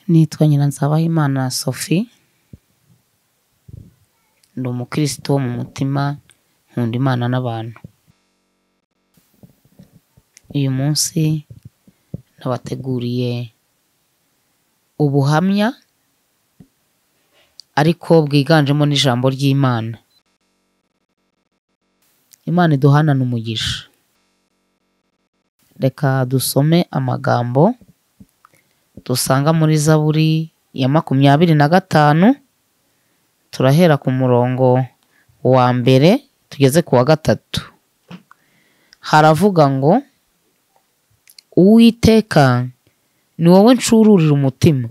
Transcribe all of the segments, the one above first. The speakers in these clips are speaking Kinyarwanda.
Nitwa Nyiranzabahimana Sophie, ndi umukristo wo mu mutima, nkunda Imana n'abantu. Uyu munsi nabateguriye ubuhamya ariko bwiganjemo n'ijambo ry'Imana. Imana iduhanane umugisha. Reka dusome amagambo dusanga muri Zaburi ya 25, turahera ku murongo wa mbere tugeze ku wa 3. Haravuga ngo: Uwiteka ni wowe ncururira umutima,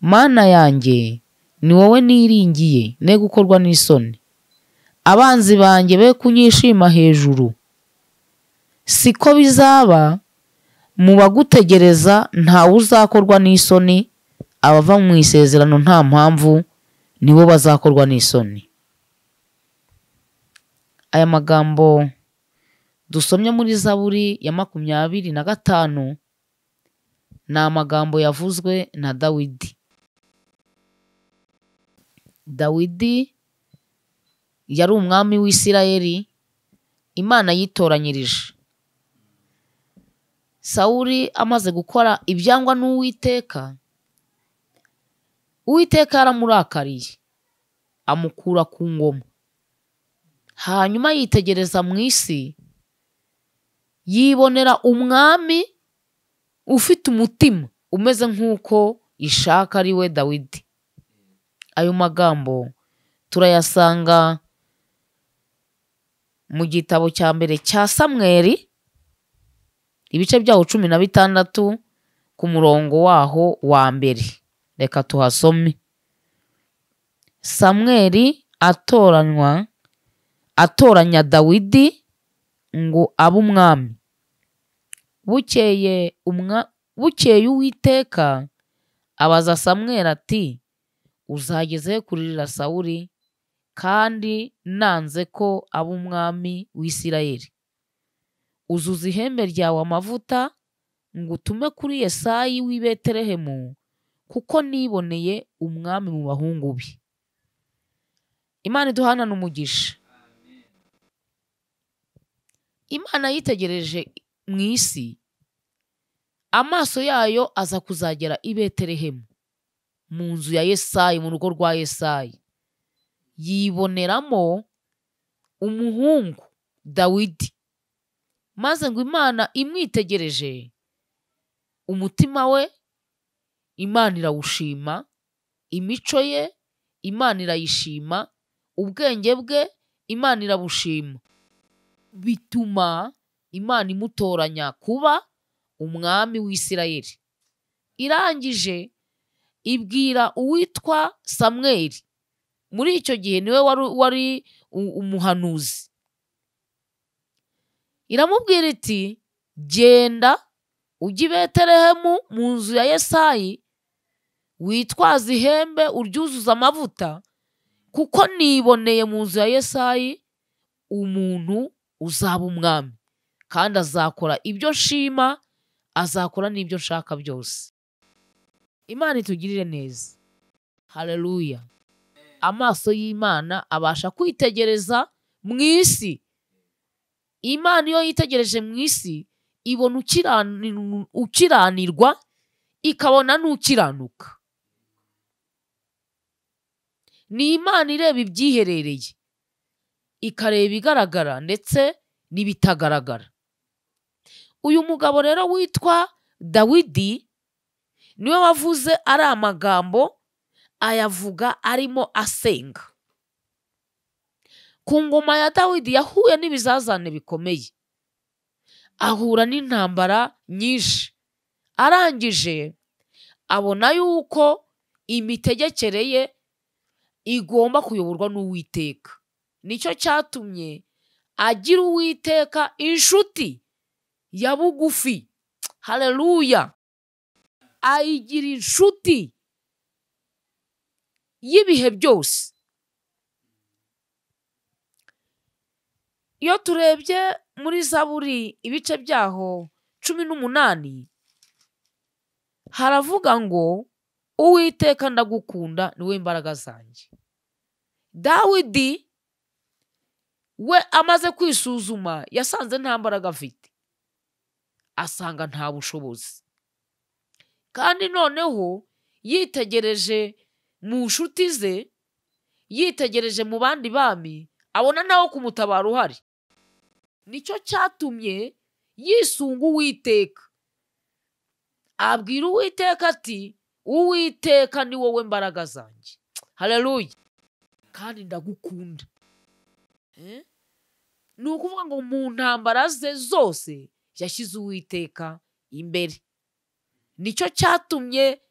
Mana yanjye ni wowe niringiye, ne gukorwa n'isoni. Abanzi banjye be kunyishima hejuru. Siko bizaba mu bagutegereza, ntawe uzakorwa n'isoni, abava mu isezerano nta mpamvu nibo bazakorwa n'isoni. Aya magambo dusomye muri Zaburi ya 25 ni amagambo yavuzwe na Dawidi. Dawidi yari umwami w'Isirayeli Imana yitoranyirije. Sawuli amaze gukora ibyangwa n'Uwiteka, Uwiteka yaramurakariye amukura ku ngoma. Hanyuma yitegereza mu isi, yibonera umwami ufite umutima umeze nk'uko ishaka, ari we Dawidi. Ayo magambo turayasanga mu gitabo cya mbere cya Samweli, ibice byaho 16 ku murongo waho wa mbere. Reka tuhasome. Samweli atoranya Dawidi ngo abe umwami. Bukeye Uwiteka abaza Samweli ati: uzageze kuririra Sawuli kandi nanze ko aba umwami w'Isirayeli? Uzuza ihembe ryawe amavuta ngo utume kuri Yesayi w'i Betelehemu, kuko niboneye umwami mu bahungu be. Imana iduhanane umugisha. Imana yitegereje mu isi, amaso yayo aza kuzagera i Betelehemu, mu nzu ya Yesayi, mu rugo rwa Yesayi. Yiboneramo umuhungu Dawidi. Maze ngo Imana imwitegereje, umutima we Imana irawushima, imico ye Imana irayishima, ubwenge bwe Imana irabushima. Bituma Imana imutoranya kuba umwami w'Isirayeli. Irangije ibwira uwitwa Samweli, muri icyo gihe niwe wari umuhanuzi. Iramubwira iti: genda ujye i Betelehemu mu nzu ya Yesayi, witwaze ihembe uryuzuza amavuta, kuko niboneye mu nzu ya Yesayi umuntu uzaba umwami, kandi azakora ibyo nshima, azakora n'ibyo nshaka byose. Imana itugirire neza. Haleluya. Amaso y'Imana abasha kwitegereza mu isi. Imana iyo yitegereje mu isi ibona ukiranirwa, ikabona n'ukiranuka. Ni Imana ireba ibyiherereye, ikareba igaragara ndetse n'ibitagaragara. Uyu mugabo rero witwa Dawidi niwe wavuze ari amagambo, ayavuga arimo asenga. Ku ngoma ya Dawidi yahuye n'ibizazane bikomeye, ahura n'intambara nyinshi. Arangije abona yuko imitegekere ye igomba kuyoborwa n'Uwiteka. Nicyo cyatumye agira Uwiteka inshuti ya bugufi. Haleluya. Ayigira inshuti y'ibihe byose. Iyo turebye muri Zaburi ibice byaho 18, haravuga ngo Uwiteka ndagukunda, ni we mbaraga zanjye. Dawidi we amaze kwisuzuma yasanze nta mbaraga afite, asanga nta bushobozi. Kandi noneho yitegereje mu nshuti ze, yitegereje mu bandi bami, abona nawe kumutabara uhari. Nicyo cyatumye yisunga Uwiteka, abwira Uwiteka ati Uwiteka ni wowe mbaraga zanjye. Haleluya! Kandi ndagukunda. Ni ukuvuga ngo mu ntambara ze zose yashyize Uwiteka imbere. Nicyo cyatumye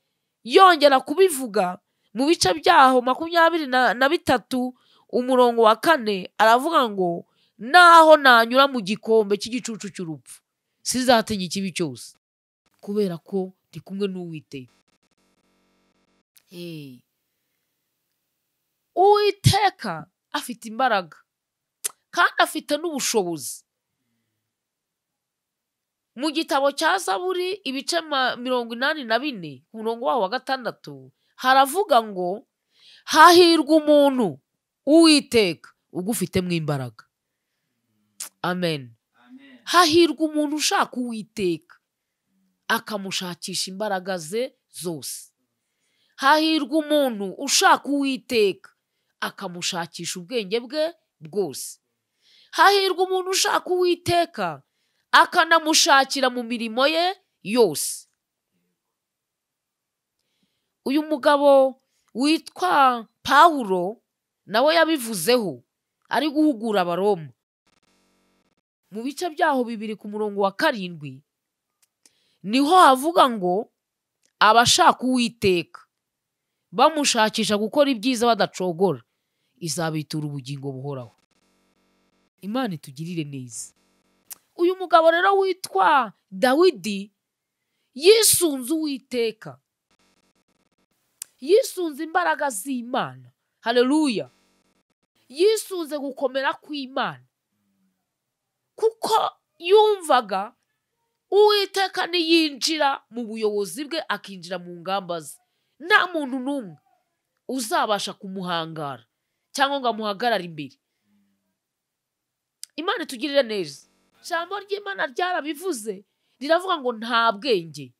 yongera kubivuga mu bice byaho 23 umurongo wa 4, aravuga ngo naho nanyura mu gikombe cy'igicucu cy'urupfu sizatinya ikibi cyose, kubera ko ndi kumwe n'Uwiteka. Uwiteka afite imbaraga kandi afite n'ubushobozi. Mu gitabo cya Zaburi ibice 84 umurongo waho wa 6 haravuga ngo hahirwa umuntu Uwiteka ugufitemo imbaraga. Amen. Hahirwa umuntu ushaka Uwiteka akamushakisha imbaraga ze zose. Hahirwa umuntu ushaka Uwiteka akamushakisha ubwenge bwe bwose. Hahirwa umuntu ushaka Uwiteka akanamushakira mu mirimo ye yose. Uyu mugabo witwa Pawulo nawe yabivuzeho ari guhugura Abaroma. Mu bice byaho 2 ku murongo wa 7 niho havuga ngo abashaka Uwiteka bamushakisha gukora ibyiza badacogora, izabitura ubugingo buhoraho. Imana itugirire neza. Uyu mugabo rero witwa Dawidi yisunze Uwiteka, yisunze imbaraga z'Imana. Haleluya! Yisunze gukomera kw'Imana, kuko yumvaga Uwiteka niyinjira mu buyobozi bwe, akinjira mu ngamba ze, nta muntu n'umwe uzabasha kumuhangara cyangwa ngo amuhagarare imbere. Imana itugirire neza. Ijambo ry'Imana ryarabivuze, riravuga ngo nta bwenge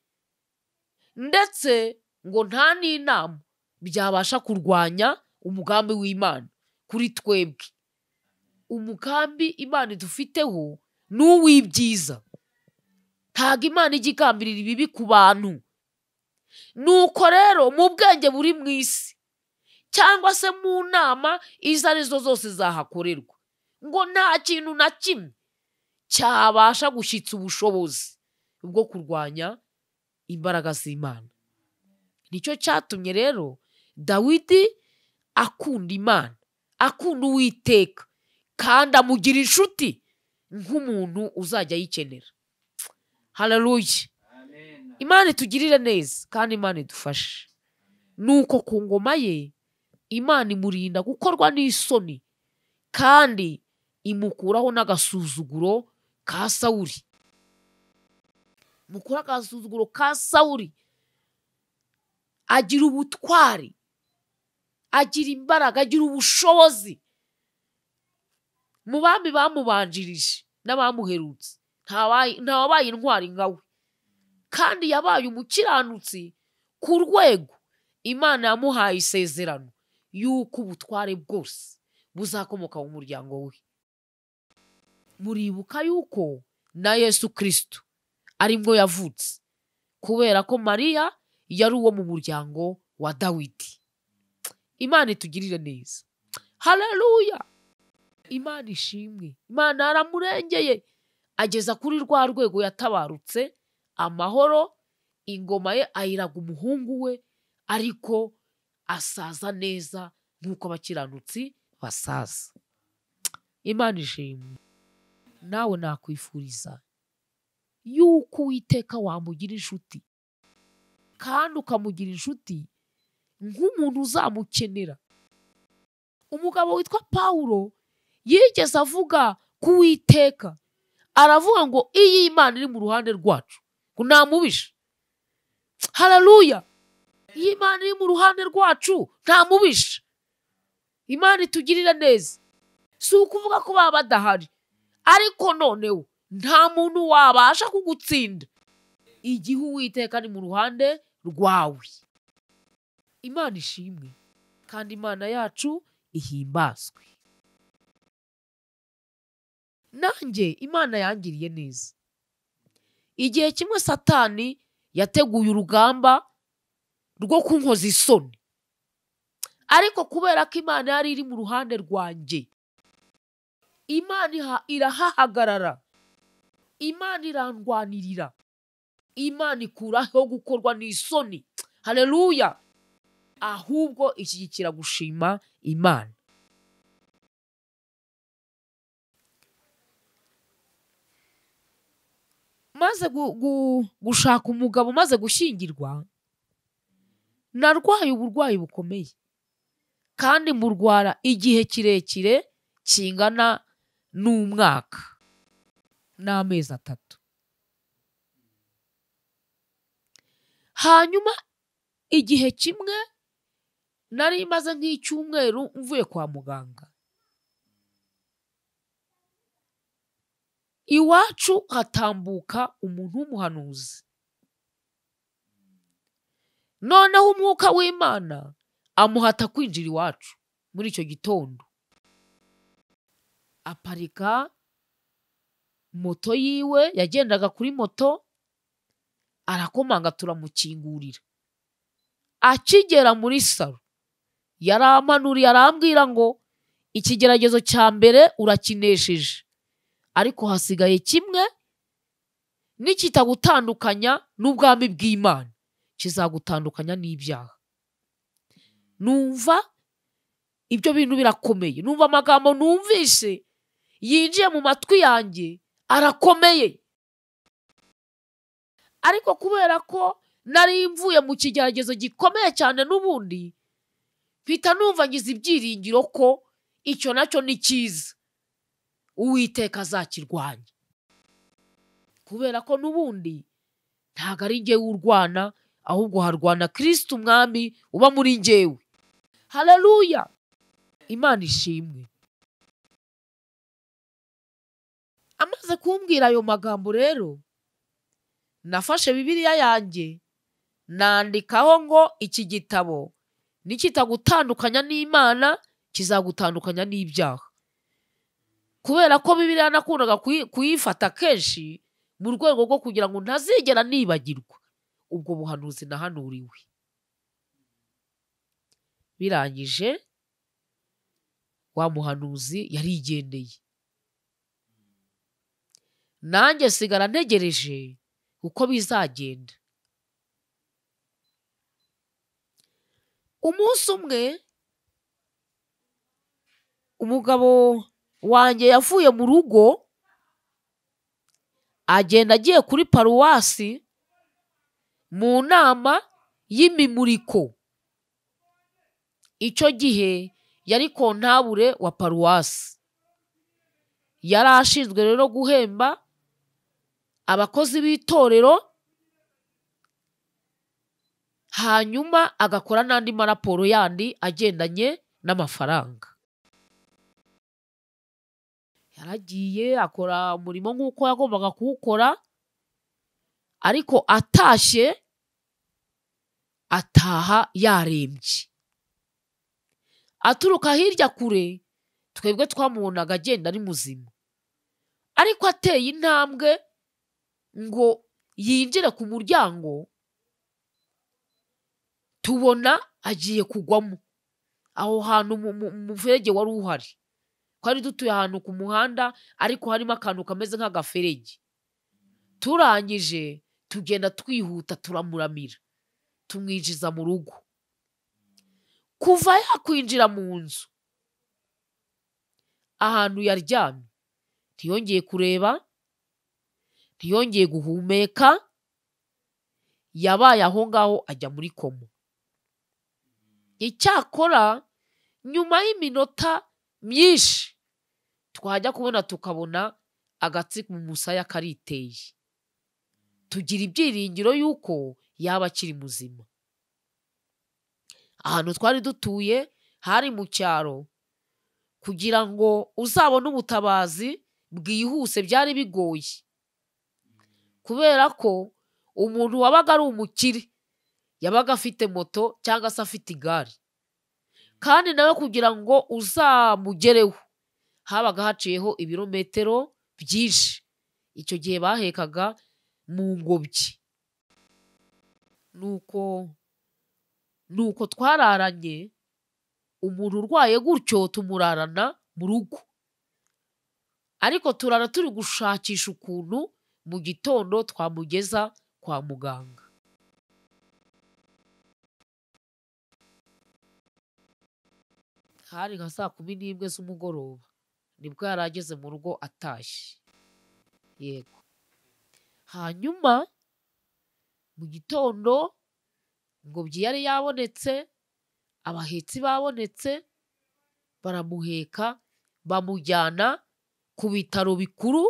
ndetse ngo nta n'inama byabasha kurwanya umugambi w'Imana kuri twebwe. Umugambi Imana idufiteho ni uw'ibyiza. Ntabwo Imana ijya igambirira ibibi ku bantu. Nuko rero mu bwenge buri mu isi cyangwa se mu nama izo arizo zose zahakorerwa, ngo nta kintu na kimwe cyabasha gushyitsa ubushobozi bwo kurwanya imbaraga z'Imana. Nicyo cyatumye rero Dawidi akunda Imana, akunda Uwiteka, kandi amugira inshuti nk'umuntu uzajya ayikenera. Haleluya! Imana itugirire neza kandi Imana idufashe. Nuko ku ngoma ye Imana imurinda gukorwa n'isoni, kandi imukuraho n'agasuzuguro ka Sawuli. Mukura agasuzuguro ka Sawuli, agira ubutwari, agira imbaraga, agira ubushobozi. Mu bami bamubanjirije n'abamuherutse ntawabaye intwari nkawe, kandi yabaye umukiranutsi ku rwego Imana yamuhaye isezerano yuko ubutware bwose buzakomoka mu muryango we. Muribuka yuko na Yesu Kristo arimwo yavutse, kubera ko Mariya yari uwo mu muryango wa Dawidi. Imana itugirire neza. Haleluya! Imana ishimwe. Imana yaramurengeye ageza kuri rwa rwego yatabarutse amahoro, ingoma ye ayiraga umuhungu we, ariko asaza neza nk'uko abakiranutsi basaza. Imana ishimwe. Nawe nakwifuriza yuko Uwiteka wamugira inshuti, kandi ukamugira inshuti nk'umuntu uzamukenera. Umugabo witwa Pawulo yigeze avuga ku Uwiteka, aravuga ngo iyi Imana iri mu ruhande rwacu ngo ntamubisha. Haleluya! Iyo Imana iri mu ruhande rwacu nta mubisha. Imana itugirira neza. Si ukuvuga ko baba badahari, ariko noneho nta muntu wabasha kugutsinda igihe Uwiteka ari mu ruhande rwawe. Imana ishimwe kandi Imana yacu ihimbazwe. Nanjye Imana yangiriye neza. Igihe kimwe Satani yateguye urugamba rwo kunkoza isoni, ariko kubera ko Imana yari iri mu ruhande rwanjye, Imana irahahagarara, Imana irandwanirira, Imana ikuraho gukorwa n'isoni. Haleluya! Ahubwo ishyigikira gushima Imana. Maze gushaka umugabo, maze gushyingirwa, narwaye uburwayi bukomeye kandi murwara igihe kirekire kingana n'umwaka n'amezi 3. Hanyuma igihe kimwe nari maze nk'icyumweru mvuye kwa muganga, iwacu hatambuka umuntu w'umuhanuzi. Noneho umwuka w'Imana amuhata kwinjira iwacu muri icyo gitondo. Aparika moto yiwe, yagendaga kuri moto, arakomanga turamukingurira. Akigera muri salo yarampanuriye, arambwira ngo ikigeragezo cya mbere urakinesheje, ariko hasigaye kimwe nikitagutandukanya n'ubwami bw'Imana kizagutandukanya n'ibyaha. Numva ibyo bintu birakomeye, numva amagambo numvise yinjiye mu matwi yanjye arakomeye. Ariko kubera ko nari mvuye mu kigeragezo gikomeye cyane n'ubundi, mpita numva ngize ibyiringiro ko icyo nacyo ni cyiza, Uwiteka azakirwanya. Kubera ko n'ubundi ntago ari njyewe urwana, ahubwo harwana Kristo umwami uba muri njyewe. Haleluya! Imana ishimwe. Amaze kumbwira ayo magambo rero, nafashe Bibiliya yanjye nandikaho ngo iki gitabo nikitagutandukanya n'Imana kizagutandukanya n'ibyaha. Kubera ko Bibiliya nakundaga kuyifata kenshi mu rwego rwo kugira ngo ntazigera nibagirwa ubwo buhanuzi nahanuriwe. Birangije wa muhanuzi yarigendeye, nanjye sigara ntegereje uko bizagenda. Umunsi umwe umugabo wanjye yavuye mu rugo agenda agiye kuri paruwasi mu nama y'imimuriko. Icyo gihe yari kontabure wa paruwasi, yari ashinzwe rero guhemba abakozi b'itorero, hanyuma agakora n'andi maraporo yandi agendanye n'amafaranga. Yaragiye akora umurimo nk'uko yagombaga kuwukora, ariko atashye ataha yarembye. Aturuka hirya kure, twebwe twamubonaga agenda ari muzima, ariko ateye intambwe ngo yinjire ku muryango, tubona agiye kugwamo. Aho hantu mu muferege wari uhari, twari dutuye ahantu ku muhanda ariko harimo akantu kameze nk'agaferege. Turangije tugenda twihuta turamuramira, tumwinjiza mu rugo. Kuva yakwinjira mu nzu ahantu yaryamye, ntiyongeye kureba, ntiyongeye guhumeka, yabaye aho ngaho ajya muri koma. Icyakora nyuma y'iminota myinshi twajya kubona tukabona agatsi mu musaya kariteye, tugira ibyiringiro yuko yaba akiri muzima. Ahantu twari dutuye hari mu cyaro, kugira ngo uzabone ubutabazi bwihuse byari bigoye, kubera ko umuntu wabaga ari umukire yabaga afite moto cyangwa se afite igare, kandi nawe kugira ngo uzamugereho habaga haciyeho ibirometero byinshi. Icyo gihe bahekaga mu ngobyi. Nuko twararanye umuntu urwaye gutyo tumurarana mu rugo, ariko turara turi gushakisha ukuntu mu gitondo twamugeza kwa muganga. Hari nka 11:00 z'umugoroba nibwo yari ageze mu rugo atashye. Yego. Hanyuma mu gitondo ingobyi yari yabonetse, abahetsi babonetse, baramuheka bamujyana ku bitaro bikuru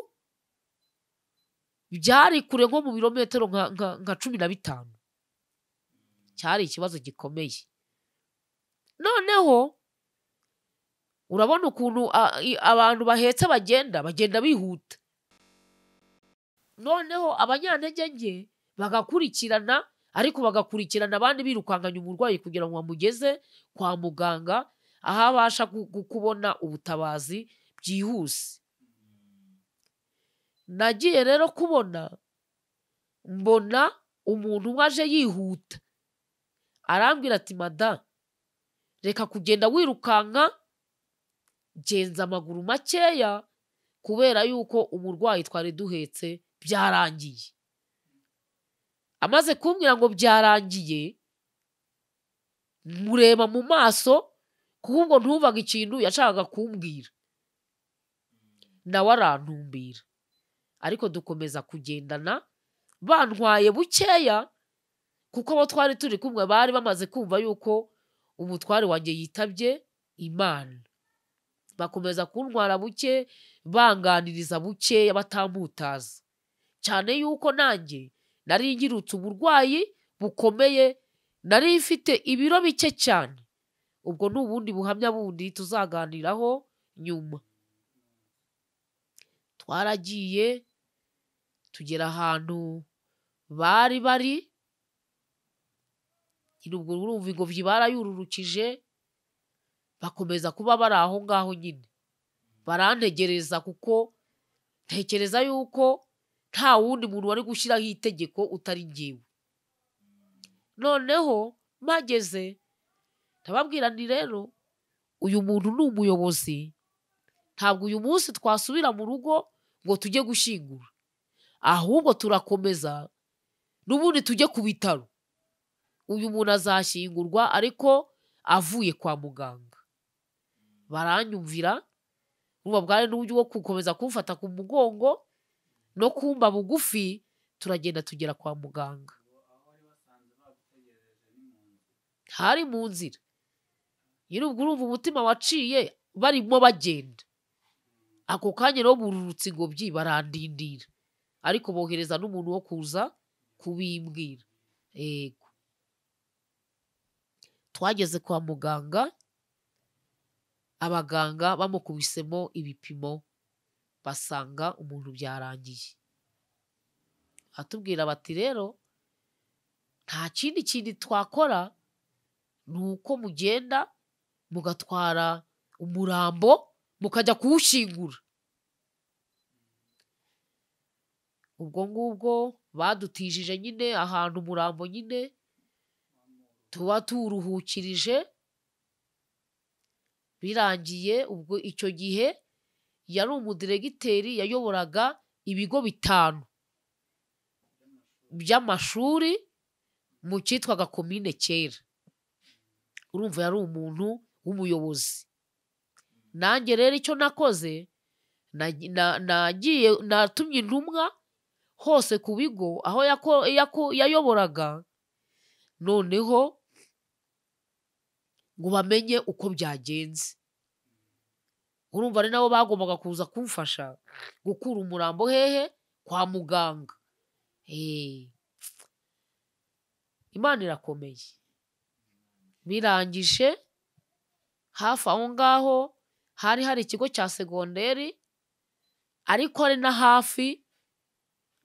byari kure nko mu birometero nka 15. Cyari ikibazo gikomeye. Noneho urabona ukuntu abantu bahetse bagenda bihuta. Noneho abanyantege nke bagakurikirana, ariko bagakurikirana abandi birukankanya umurwayi kugira ngo bamugeze kwa muganga aho abasha kubona ubutabazi byihuse. Nagiye rero kubona mbona umuntu umwe aje yihuta, arambwira ati mada, reka kugenda wirukanka, genza amaguru makeya, kubera yuko umurwayi twari duhetse byarangiye. Amaze kumbwira ngo byarangiye, mureba mu maso kuko ngo ntumvaga ikintu yashakaga kumbwira, nawe arantumbira. Ariko dukomeza kugendana, bantwaye bukeya kuko abo twari turi kumwe bari bamaze kumva yuko umutware wanjye yitabye Imana. Bakomeza kuntwara buke, banganiriza buke, batamutaza, cyane yuko nanjye nari ngirutse uburwayi bukomeye, nari mfite ibiro bike cyane. Ubwo ni ubundi buhamya bundi tuzaganiraho nyuma. Twaragiye tugera ahantu bari bari, ubwo urumva ingobyi barayururukije, bakomeza kuba bari aho ngaho nyine barantegereza, kuko ntekereza yuko nta wundi muntu wari gushyiraho itegeko utari njyewe. Noneho mpageze ndababwira nti rero uyu muntu ni umuyobozi, ntabwo uyu munsi twasubira mu rugo ngo tujye gushyingura, ahubwo turakomeza n'ubundi tujye ku bitaro. Uyu muntu azashyingurwa ariko avuye kwa muganga. Baranyumvira, urumva bwari n'uburyo bwo gukomeza kumfata ku mugongo no kumba bugufi, turagenda tugera kwa muganga. Hari mu nzira nyine ubwo urumva umutima waciye, barimo bagenda. Ako kanya rero bururutse ingobyi barandindira, ariko bohereza n'umuntu wo kuza kubimbwira. Yego. Twageze kwa muganga, abaganga bamukubisemo ibipimo basanga umuntu byarangiye. Atubwira bati rero nta kindi kintu twakora, ni uko mugenda mugatwara umurambo mukajya kuwushyingura. Ubwo ngubwo badutijije nyine ahantu umurambo nyine tuba turuhukirije. Birangiye ubwo icyo gihe yari umudiregiteri, yayoboraga ibigo 5 by'amashuri mu cyitwaga komine kera. Urumva yari umuntu w'umuyobozi. Nanjye rero icyo nakoze, nagiye natumye intumwa hose ku bigo aho yayoboraga, noneho ngo bamenye uko byagenze. Urumva ari nabo bagombaga kuza kumfasha gukura umurambo hehe kwa muganga. Imana irakomeye. Birangije hafi aho ngaho hari hari ikigo cya segonderi, ariko ari na hafi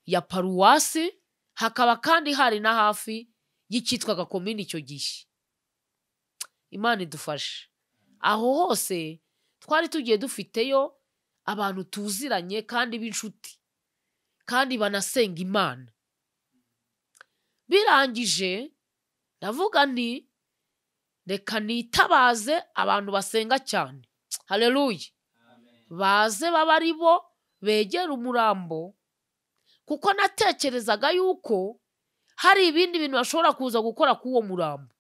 ya paruwasi, hakaba kandi hari na hafi y'icyitwaga komini icyo gihe. Imana idufashe. Aho hose twari tugiye dufiteyo abantu tuziranye kandi b'inshuti kandi banasenga Imana. Birangije ndavuga nti reka nitabaze abantu basenga cyane. Haleluya. Baze baba ari bo begera umurambo, kuko natekerezaga yuko hari ibindi bintu bashobora kuza gukora k'uwo murambo.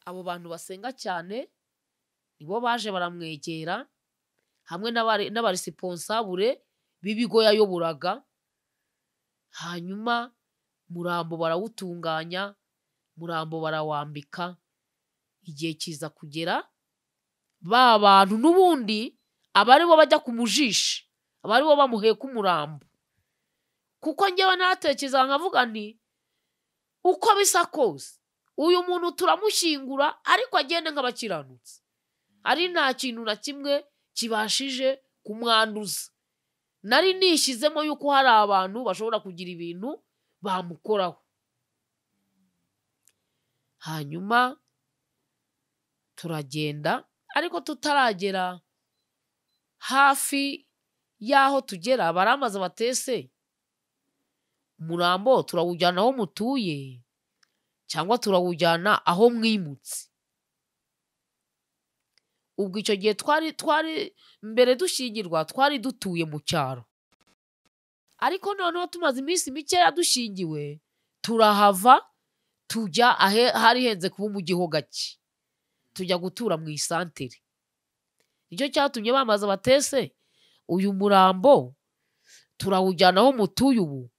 Abo bantu basenga cyane nibo baje baramwegera, hamwe n'abaresiponsabure b'ibigo yayoboraga. Hanyuma murambo barawutunganya, murambo barawambika. Igihe kiza kugera ba bantu n'ubundi abari bo bajya kumujisha, abari bo bamuheka umurambo. Kuko njyewe natekereza nkavuga nti uko bisa kose uyu muntu turamushyingura, ariko agende nk'abakiranutsi, ari nta kintu na kimwe kibashije kumwanduza. Nari nishyizemo yuko hari abantu bashobora kugira ibintu bamukoraho. Hanyuma turagenda, ariko tutaragera hafi y'aho tugera baramaze batese umurambo turawujyana aho mutuye cyangwa turawujyana aho mwimutse. Ubwo icyo gihe twari mbere dushyingirwa twari dutuye mu cyaro, ariko noneho tumaze iminsi mikeya dushingiwe turahava tujya hari henze kuba umujyi ho gake, tujya gutura mu isantere. Nicyo cyatumye bamaze batese uyu murambo turawujyana aho mutuye ubu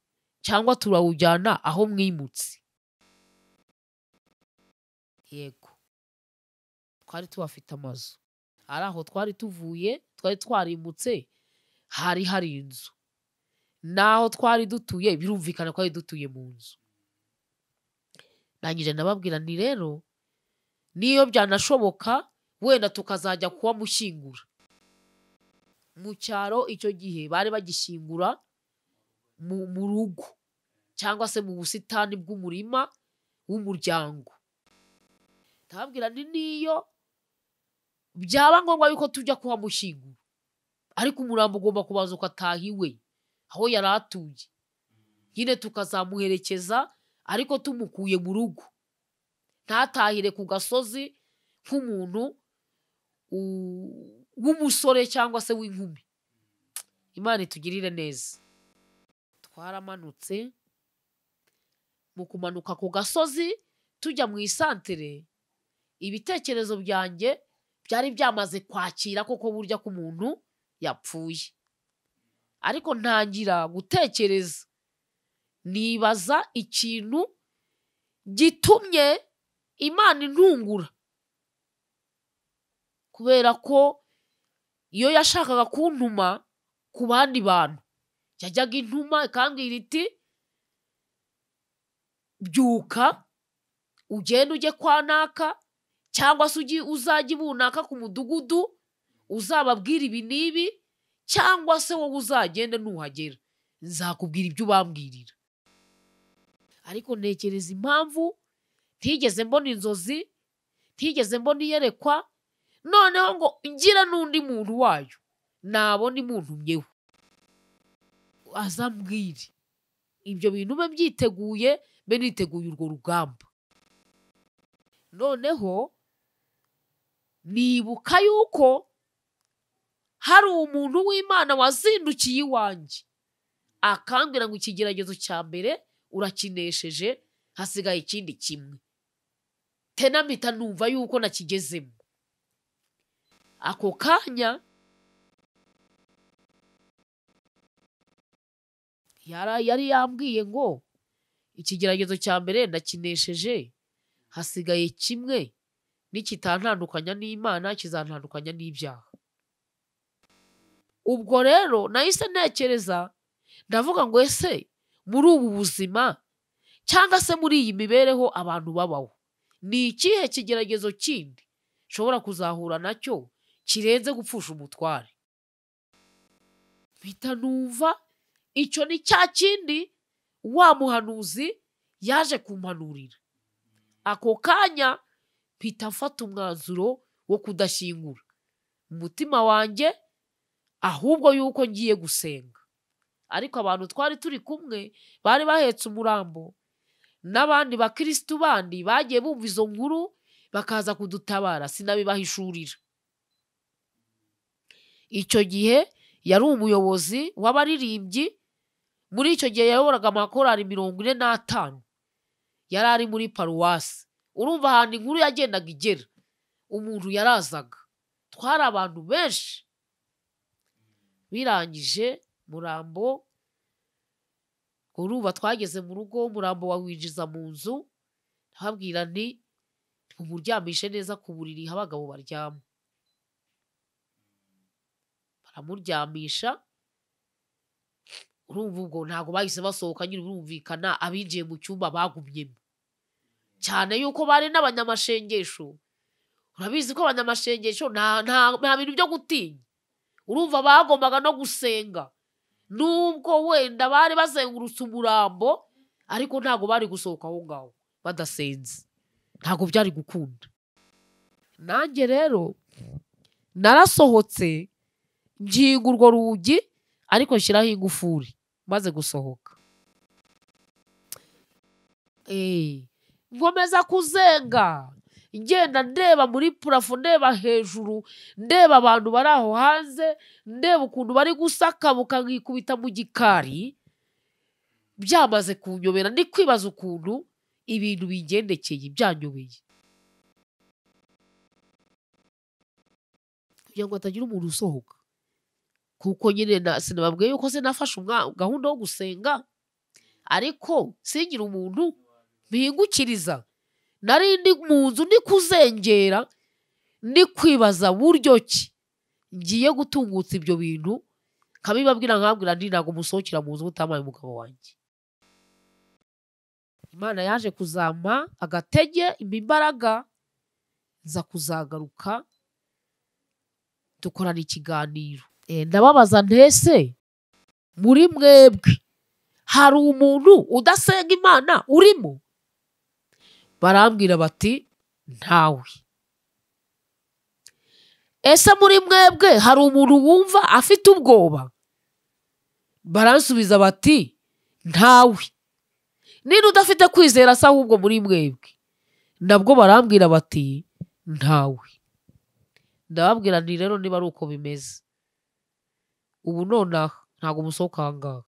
cyangwa turawujyana aho mwimutse. Yego, twari tubafite amazu ari aho twari tuvuye, twari twarimutse, hari hari inzu naho twari dutuye, birumvikana ko twari dutuye mu nzu. Ndangije nababwira nti rero niyo byanashoboka wenda tukazajya kuba mushyingura mu cyaro. Icyo gihe bari bagishyingura mu rugo cyangwa se mu busitani bw'umurima w'umuryango. Ndababwira nti niyo byaba ngombwa yuko tujya kuba mushyingura, ariko umurambo ugomba kubanza ugataha iwe aho yari atuye, nyine tukazamuherekeza ariko tumukuye mu rugo, ntatahire ku gasozi nk'umuntu w'umusore cyangwa se w'inkumi. Imana itugirire neza. Twaramanutse, mu kumanuka ku gasozi tujya mu isantere, ibitekerezo byanjye byari byamaze kwakira koko burya ko umuntu yapfuye, ariko ntangira gutekereza nibaza ikintu gitumye Imana intungura, kubera ko iyo yashakaga kuntuma ku bandi bantu yajyaga intuma ikambwira iti byuka ugende ujye kwa naka, cyangwa se uzajye ibunaka ku mudugudu uzababwira ibi n'ibi, cyangwa se wowe uzagende nuhagera nzakubwira ibyo ubambwirira. Ariko ntekereza impamvu ntigeze mbona inzozi, ntigeze mbona iyerekwa, noneho ngo ngira n'undi muntu wayo nabona imuntumyeho azambwire ibyo bintu, mbe byiteguye, mbe niteguye urwo rugamba. Noneho nibuka yuko hari umuntu w'Imana wazindukiye iwanjye akambwira ngo ikigeragezo cya mbere urakinesheje, hasigaye ikindi kimwe. Tena mpita numva yuko nakigezemo. Ako kanya yari yambwiye ngo ikigeragezo cya mbere ndakinesheje, hasigaye kimwe, nikitantandukanya n'Imana kizantandukanya n'ibyaha. Ubwo rero nahise ntekereza ndavuga ngo ese muri ubu buzima cyangwa se muri iyi mibereho abantu babaho, Ni ikihe kigeragezo kindi nshobora kuzahura nacyo kirenze gupfusha umutware? Mpita numva icyo ni cya kindi wa muhanuzi yaje kumpanurira. Ako kanya mpita mfata umwanzuro wo kudashyingura umutima wanjye, ahubwo yuko ngiye gusenga. Ariko abantu twari turi kumwe bari bahetse umurambo, n'abandi bakirisitu bandi bagiye bumva izo nkuru bakaza kudutabara, sinabibahishurira. Icyo gihe yari umuyobozi w'abaririmbyi, muri icyo gihe yayoboraga amakorali 45, yari ari muri paruwasi. Urumva ahantu inkuru yagendaga igera, umuntu yarazaga, twari abantu benshi. Birangije murambo, urumva twageze mu rugo, umurambo wawinjiza mu nzu, ndababwira nti tumuryamishe neza ku buriri aho abagabo baryama. Baramuryamisha. Urumva ubwo ntabwo bahise basohoka nyine, birumvikana abinjiye mu cyumba bagumyemo, cyane yuko bari n'abanyamashengesho. Urabizi ko abanyamashengesho nta bintu byo gutinya. Urumva bagombaga no gusenga, nubwo wenda bari bazengurutse umurambo, ariko ntabwo bari gusohoka aho ngaho badasenze, ntabwo byari gukunda. Nanjye rero narasohotse nkinga urwo rugi, ariko nshyiraho ingufuri maze gusohoka. Nkomeza kuzenga, ngenda ndeba muri purafo, ndeba hejuru, ndeba abantu bari aho hanze, ndeba ukuntu bari gusakabuka nkikubita mu gikari. Byamaze kunyobera, ndi kwibaza ukuntu ibintu bigendekeye byanyobeye, kugira ngo hatagira umuntu usohoka. Kuko nyine sinababwiye yuko se nafashe gahunda yo gusenga, ariko singira umuntu mpingukiriza. Nari ndi mu nzu ndi kuzengera, ndi kwibaza buryo ki ngiye gutungutsa ibyo bintu, nkabibabwira nkabwira nti ntabwo musohokera mu nzu mutamaye umugabo wanjye. Imana yaje kuzampa agatege, impa imbaraga, nza kuzagaruka dukorana ikiganiro. Ndababaza ntese muri mwebwe hari umuntu udasenga Imana urimo? Barambwira bati ntawe. Ese muri mwebwe hari umuntu wumva afite ubwoba? Baransubiza bati ntawe. Niba udafite kwizera se ahubwo muri mwebwe? Nabwo barambwira bati ntawe. Ndababwira nti rero niba ari uko bimeze, ubu nonaha ntabwo musohoka aha ngaha,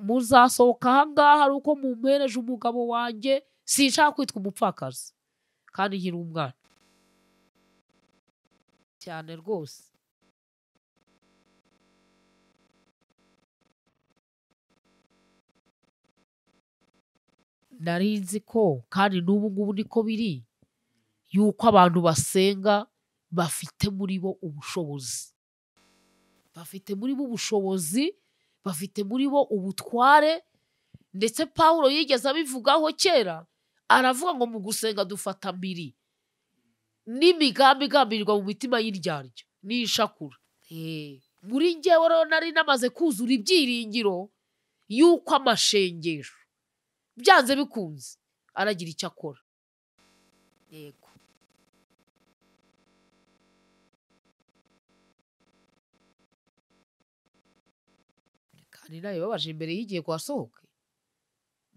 muzasohoka aha ngaha ari uko mumpereje umugabo wanjye. Sinshaka kwitwa umupfakazi kandi nkiri umwana cyane rwose. Nari nzi ko kandi n'ubu ngubu niko biri, yuko abantu basenga bafite muri bo ubushobozi, bafite muri bo ubushobozi, bafite muri bo ubutware. Ndetse Pawulo yigeze abivugaho kera, aravuga ngo mu gusenga dufata mbiri n'imigambi igambirirwa mu mitima y'indyarya n'ishakura. Muri njyewe rero nari namaze kuzura ibyiringiro yuko amashengesho byanze bikunze aragira icyo akora. Yego. Kandi nawe babaje imbere y'igihe kwasohoke,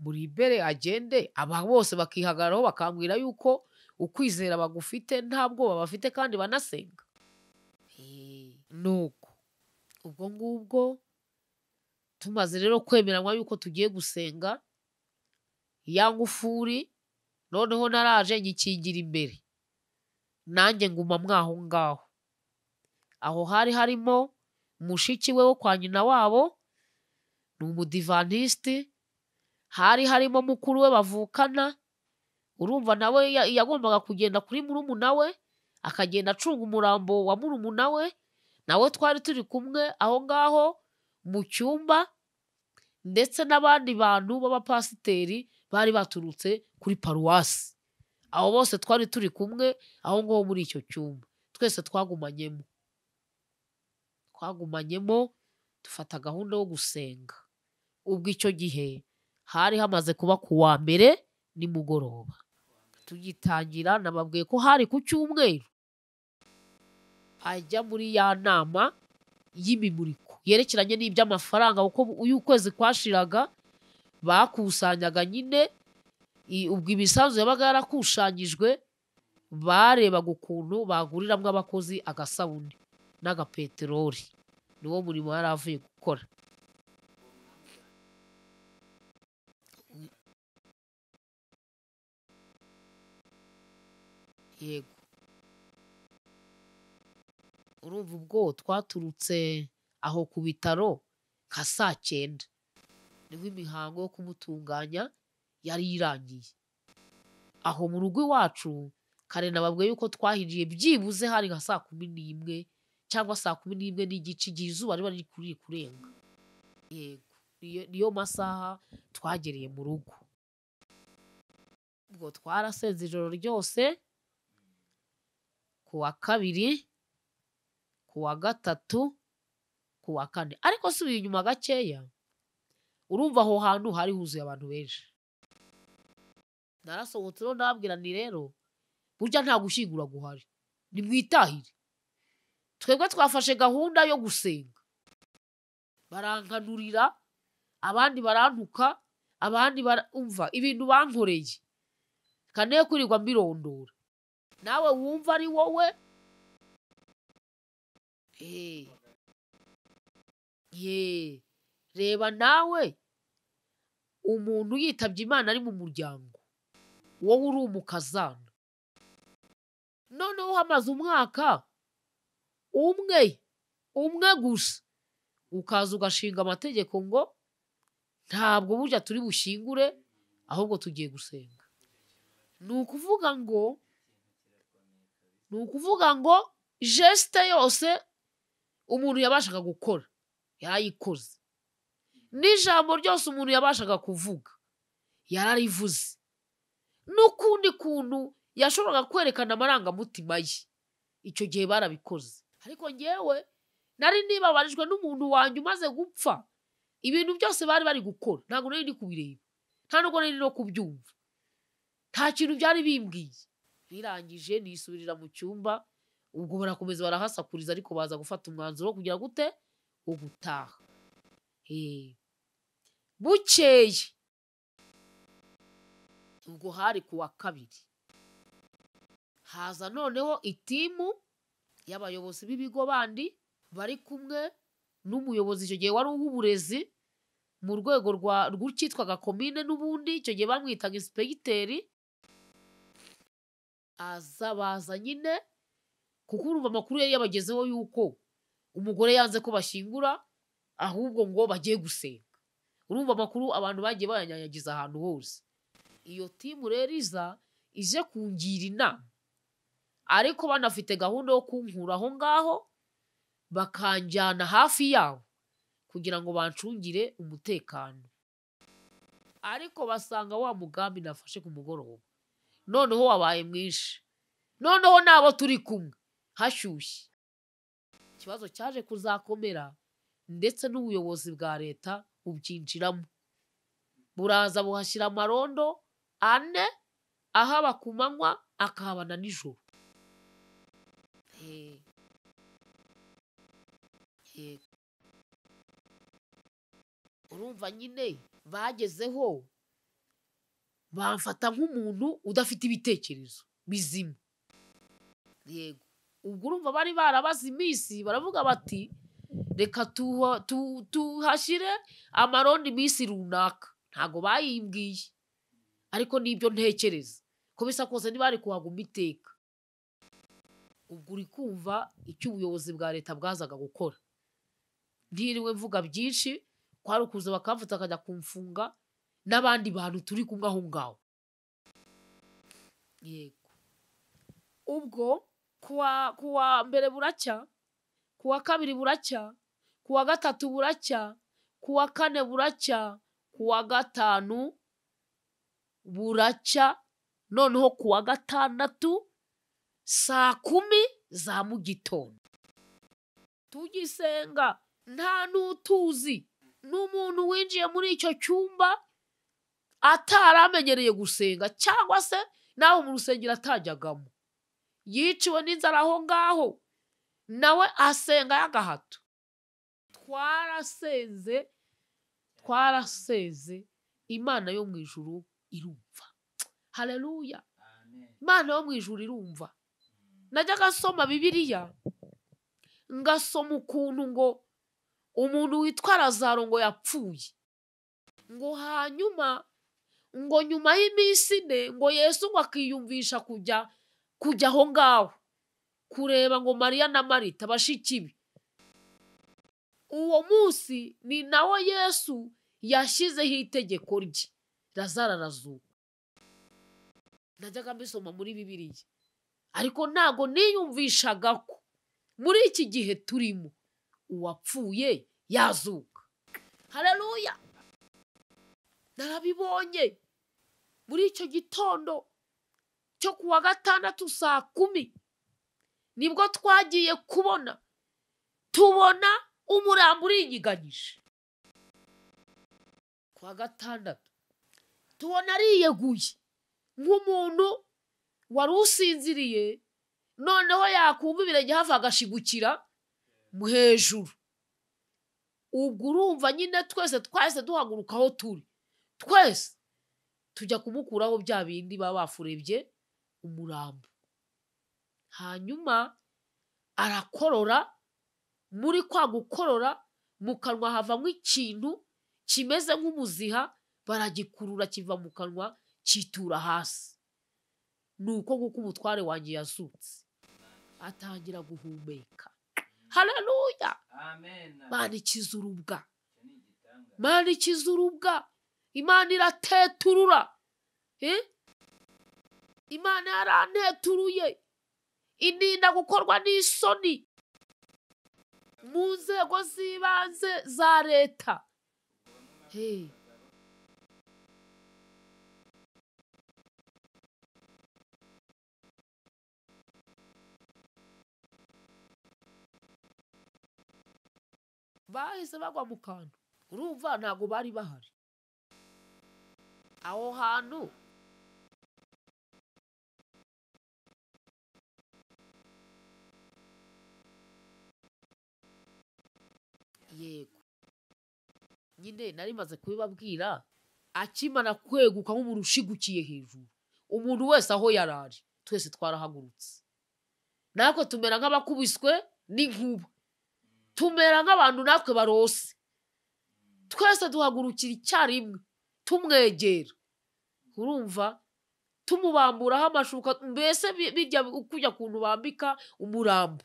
muri imbere agende, aba bose bakihagararaho bakambwira yuko ukwizera bagufite nta bwoba bafite kandi banasenga. Nuko ubwo ngubwo tumaze rero kwemeranywa yuko tugiye gusenga, ya ngufuri noneho naraje nyikingira imbere, nanjye nguma mwaho ngaho. Aho hari harimo mushiki we wo kwa nyina wabo, ni umudivantisiti, hari harimo mukuru we bavukana. Urumva nawe yagombaga kugenda kuri murumuna we, akagenda acunga umurambo wa murumuna we, nawe twari turi kumwe aho ngaho mu cyumba, ndetse n'abandi bantu b'abapasiteri Bari baturutse kuri paruwasi. Abo bose twari turi kumwe aho ngaho muri icyo cyumba, twese twagumanyemo, twagumanyemo dufata gahunda yo gusenga. Ubwo icyo gihe hari hamaze kuba ku wa mbere nimugoroba. Tugitangira nababwiye ko hari ku cyumweru. Ajya muri ya nama y'imimuriko yerekeranye n'iby'amafaranga, kuko uyu kwezi kwashiraga bakusanyaga nyine ubwo imisanzu yabaga yarakusanyijwe, barebaga ukuntu baguriramo abakozi agasabune n'agapeteroli. Niwo murimo yari avuye gukora. Yego, urumva ubwo twaturutse aho ku bitaro nka saa 9, nibwo imihango yo kumutunganya yari irangiye. Aho mu rugo iwacu kare nababwiye yuko twahinjiye byibuze hari nka saa 11 cyangwa saa 11:15, igihe izuba riba riri kurenga. Yego, niyo masaha twagereye mu rugo. Ubwo twarasenze ijoro ryose, ku wa kabiri, ku wa gatatu, ku wa kane. Ariko subiye inyuma gakeya, urumva aho hantu hari huzuye abantu benshi. Narasohotse rero ndababwira nti rero burya nta gushyingura guhari, nimwitahire. Twebwe twafashe gahunda yo gusenga. Barankanurira, abandi barantuka, abandi umva ibintu bankoreye. Kane kwirirwa mbirondora. Nawe wumva ari wowe. Reba nawe umuntu yitabye Imana ari mu muryango, wowe uri umukazana. Noneho hamaze umwaka umwe umwe gusa, ukaza ugashinga amategeko ngo ntabwo burya turi bushyingure, ahubwo tugiye gusenga. Ni ukuvuga ngo geste yose umuntu yabashaga gukora yarayikoze, n'ijambo ryose umuntu yabashaga kuvuga yararivuze, n'ukundi kuntu yashoboraga kwerekana amarangamutima ye icyo gihe barabikoze. Ariko ngewe nari nibabarijwe n'umuntu wanjye umaze gupfa, ibintu byose bari bari gukora ntabwo nari ndi kubireba, nta nubwo nari no kubyumva, nta kintu byari bimbwiye. Birangije nisubirira mu cyumba, ubwo barakomeza barahasakuriza, ariko baza gufata umwanzuro wo kugira gute, wo gutaha. Bukeye ubwo hari ku wa kabiri, haza noneho itimu y'abayobozi b'ibigo bandi bari kumwe n'umuyobozi icyo gihe wari uw'uburezi mu rwego rw'icyitwaga komine, n'ubundi icyo gihe bamwitaga inspecteur. Aza baza nyine, kuko urumva amakuru yari yabagezeho yuko umugore yanze ko bashyingura, ahubwo ngo bagiye gusenga. Urumva amakuru abantu bagiye bayanyanyagiza ahantu hose. Iyo timu rero iza ije kungira inama, ariko banafite gahunda yo kunkura aho ngaho bakanjyana hafi yabo kugira ngo bancungire umutekano. Ariko basanga wa mugambi nafashe ku mugoroba noneho wabaye mwinshi, noneho nabo turi kumwe hashyushye. Ikibazo cyaje kuzakomera, ndetse n'ubuyobozi bwa leta bubyinjiramo, buraza buhashyira amarondo 4, ahaba ku manywa akahabana nijoro. Urumva nyine bagezeho bamfata nk'umuntu udafite ibitekerezo bizima. Yego, ubwo urumva bari barabaze iminsi, baravuga bati reka tuhashyire amarondo iminsi runaka. Ntago bayimbwiye, ariko nibyo ntekereza ko bisa kose ntibari kuhaguma iteka. Ubwo uri kumva icyo ubuyobozi bwa leta bwazaga gukora. Ntiriwe mvuga byinshi, kwari ukuza bakamfata akajya kumfunga n'abandi bantu turi kumwe aho ngaho. Yego, ubwo kuwa mbere buracya, kuwa kabiri buracya, kuwa gatatu buracya, kuwa kane buracya, kuwa gatanu Buracya noneho kuwa gatandatu saa 10 za mu gitondo tugisenga, nta n'utuzi n'umuntu winjiye muri icyo cyumba ataramenyereye gusenga cyangwa se nawe mu rusengero atajyagamo, yiciwe n'inzara aho ngaho, nawe asenga y'agahato. Twarasenze, twarasenze, Imana yo mu ijuru irumva. Haleluya. Imana yo mu ijuru irumva. Najyaga nsoma Bibiliya ngasoma ukuntu ngo umuntu witwa Lazaro ngo yapfuye, ngo hanyuma ngo nyuma y'iminsi 4 ngo Yesu ngo akiyumvisha kujya aho ngaho kureba ngo Mariya na Marita bashiki be. Uwo munsi ni nawo Yesu yashyizeho itegeko rye, Lazaro arazuka. Najyaga mbisoma muri Bibiliya, ariko ntago niyumvishaga ko muri iki gihe turimo uwapfuye yazuka. Haleluya. Narabibonye muri icyo gitondo cyo kuwa gatandatu saa 10 nibwo twagiye kubona, tubona umurambo urinyiganyije. Kuwa gatandatu tubona ariyeguye nk'umuntu wari usinziriye, noneho yakumva ibirenge hafi agashigukira mu hejuru. Ubwo urumva nyine twese twahise duhaguruka aho turi, twese tujya kumukuraho bya bindi baba bafurebye umurambo. Hanyuma arakorora, muri kwa gukorora mu kanwa havamo ikintu kimeze nk'umuziha, baragikurura kiva mu kanwa kitura hasi. Nuko nguko umutware wanjye yazutse, atangira guhumeka. Haleluya. Amen. Imana ikiza urubwa, Imana ikiza urubwa, Imana irateturura. Imana yaranteturuye, ininda gukorwa n'isoni mu nzego z'ibanze za leta. Bahise bagwa mu kantu, urumva ntago bari bahari aho hantu. Yego nyine nari maze kubibabwira, akimara kweguka nk'umuntu ushigukiye hejuru, umuntu wese aho yarari twese twarahagurutse, natwe tumera nk'abakubiswe n'inkuba, tumera nk'abantu natwe barose, twese duhagurukira icyarimwe tumwegera, urumva tumubamburaho amashuka, mbese bijya kujya kuntu bambika umurambo.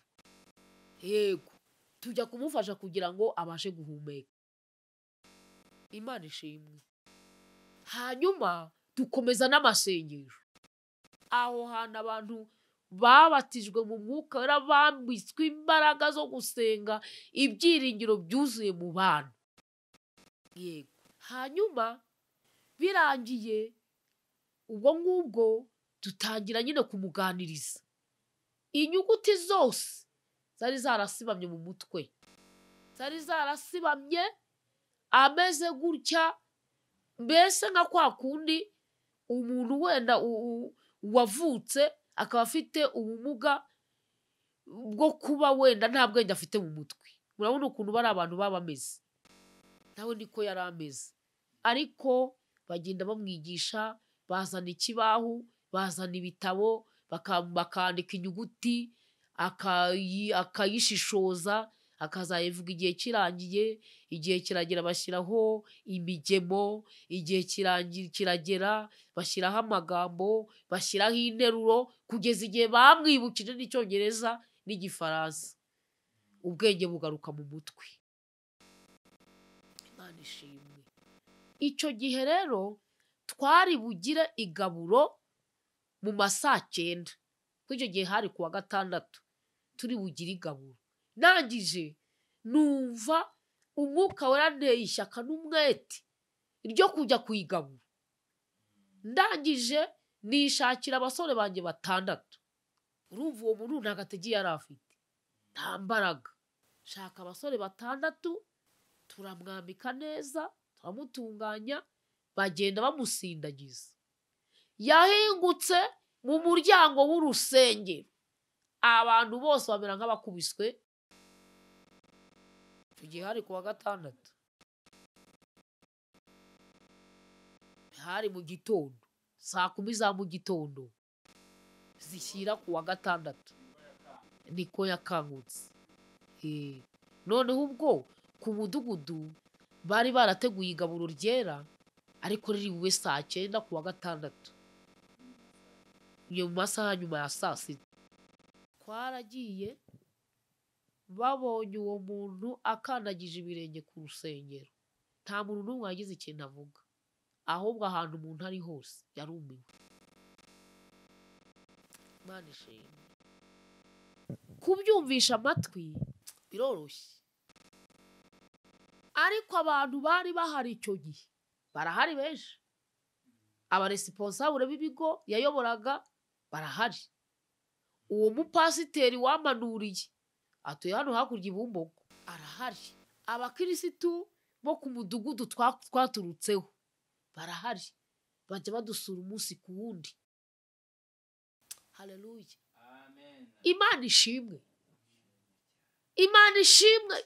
Yego tujya kumufasha kugira ngo abashe guhumeka. Imana ishimwe. Hanyuma dukomeza n'amasengesho. Aho hantu abantu babatijwe mu mwuka wera, bambitswe imbaraga zo gusenga, ibyiringiro byuzuye mu bantu. Yego. Hanyuma birangiye ubwo ngubwo dutangira nyine kumuganiriza. Inyuguti zose zari zarasibamye mu mutwe, zari zarasibamye, ameze gutya, mbese nka kwa kundi umuntu wenda wavutse akaba afite ubumuga bwo kuba wenda nta bwenge afite mu mutwe. Murabona ukuntu bari abantu baba bameze, nawe niko yari ameze. Ariko bagenda bamwigisha, bazana ikibaho, bazana ibitabo, bakandika inyuguti, akayishishoza, akazayivuga igihe kirangiye. Igihe kiragera bashyiraho imigemo, igihe kiragera bashyiraho amagambo, bashyiraho interuro, kugeza igihe bamwibukije n'Icyongereza n'Igifaransa. Ubwenge bugaruka mu mutwe. Imana ishimwe. Icyo gihe rero twari bugire igaburo mu masaa 9, kuko icyo gihe hari kuwa gatandatu, turi bugire igaburo. Nangije numva umwuka wera anteye ishyaka n'umwete ryo kujya kuyigabura. Ndangije nishakira abasore banjye 6. Urumva uwo muntu nta gatege yari afite, nta mbaraga. Shaka abasore 6, turamwambika neza, turamutunganya, bagenda bamusindagiza. Yahingutse mu muryango w'urusengero, abantu bose bamera nk'abakubiswe. Tugiye hari kuwa gatandatu, hari mu gitondo saa 10 za mu gitondo zishyira kuwa gatandatu niko yakangutse. Noneho ubwo ku mudugudu bari barateguye igaburo ryera, ariko riri bube saa 9 kuwa gatandatu, mu masaha nyuma ya saa 6. Twaragiye, babonye uwo muntu akandagije ibirenge ku rusengero, nta muntu n'umwe wagize ikintu avuga, ahubwo ahantu umuntu ari hose yarumiwe. Imana ishimwe. Kubyumvisha amatwi biroroshye, ariko abantu bari bahari icyo gihe barahari benshi, abaresiponsabure b'ibigo yayoboraga barahari. Uwo mupasiteri wamanuriye atuye hano hakurya i Bumbogo arahari. Abakirisitu bo ku mudugudu twaturutseho barahari, bajya badusura umunsi ku wundi. Haleluya, amen. Imana ishimwe, Imana ishimwe,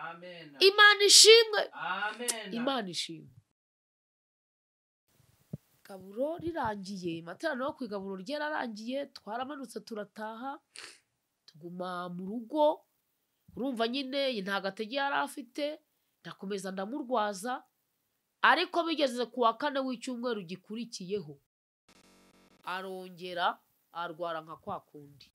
amen. Imana ishimwe, amen. Imana ishimwe. Gaburo rirangiye, materaniro yo kwigaburo ryararangiye, twaramanutse turataha, tuguma mu rugo. Urumva nyine nta gatege yari afite, ndakomeza ndamurwaza, ariko bigeze ku wa 4 w'icyumweru gikurikiyeho arongera arwara nka kwa kundi.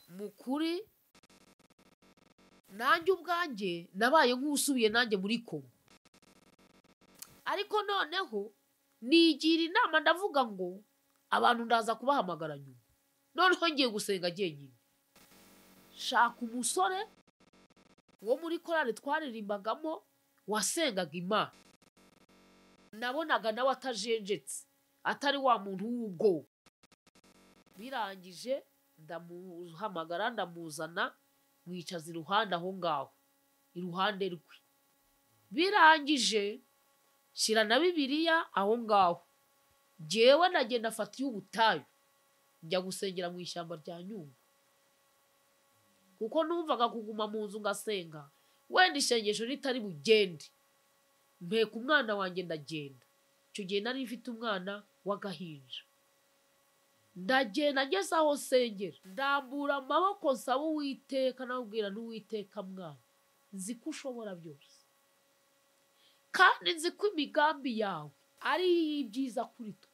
Mukuri nanjye ubwanjye nabaye nk'usubiye nanjye muri koma, ariko noneho nigira inama ndavuga ngo abantu ndaza kubahamagara nyuma. Noneho ngiye gusenga jyenyine. Shaka umusore wo muri korali twaririmbagamo wasengaga Imana, nabonaga nawe atajenjetse, atari wa muntu w'ubwoba. Birangije ndamuhamagara, ndamuzana, mwicaza iruhande aho ngaho iruhande rwe. Birangije shyira na Bibiliya aho ngaho, jyewe ndagenda afata iy'ubutayu njya gusengera mu ishyamba rya Nyungwe, kuko numvaga kuguma mu nzu ngasenga wenda isengesho ritari bugende. Mpeka umwana wanjye ndagenda. Icyo gihe nari mfite umwana w'agahinja. Ndagenda ngeze aho nsengera, ndambura amaboko nsaba Uwiteka, namubwira n'Uwiteka mwana, nzi ko ushobora byose, kandi nzi ko imigambi yawe ari iy'ibyiza kuri twe,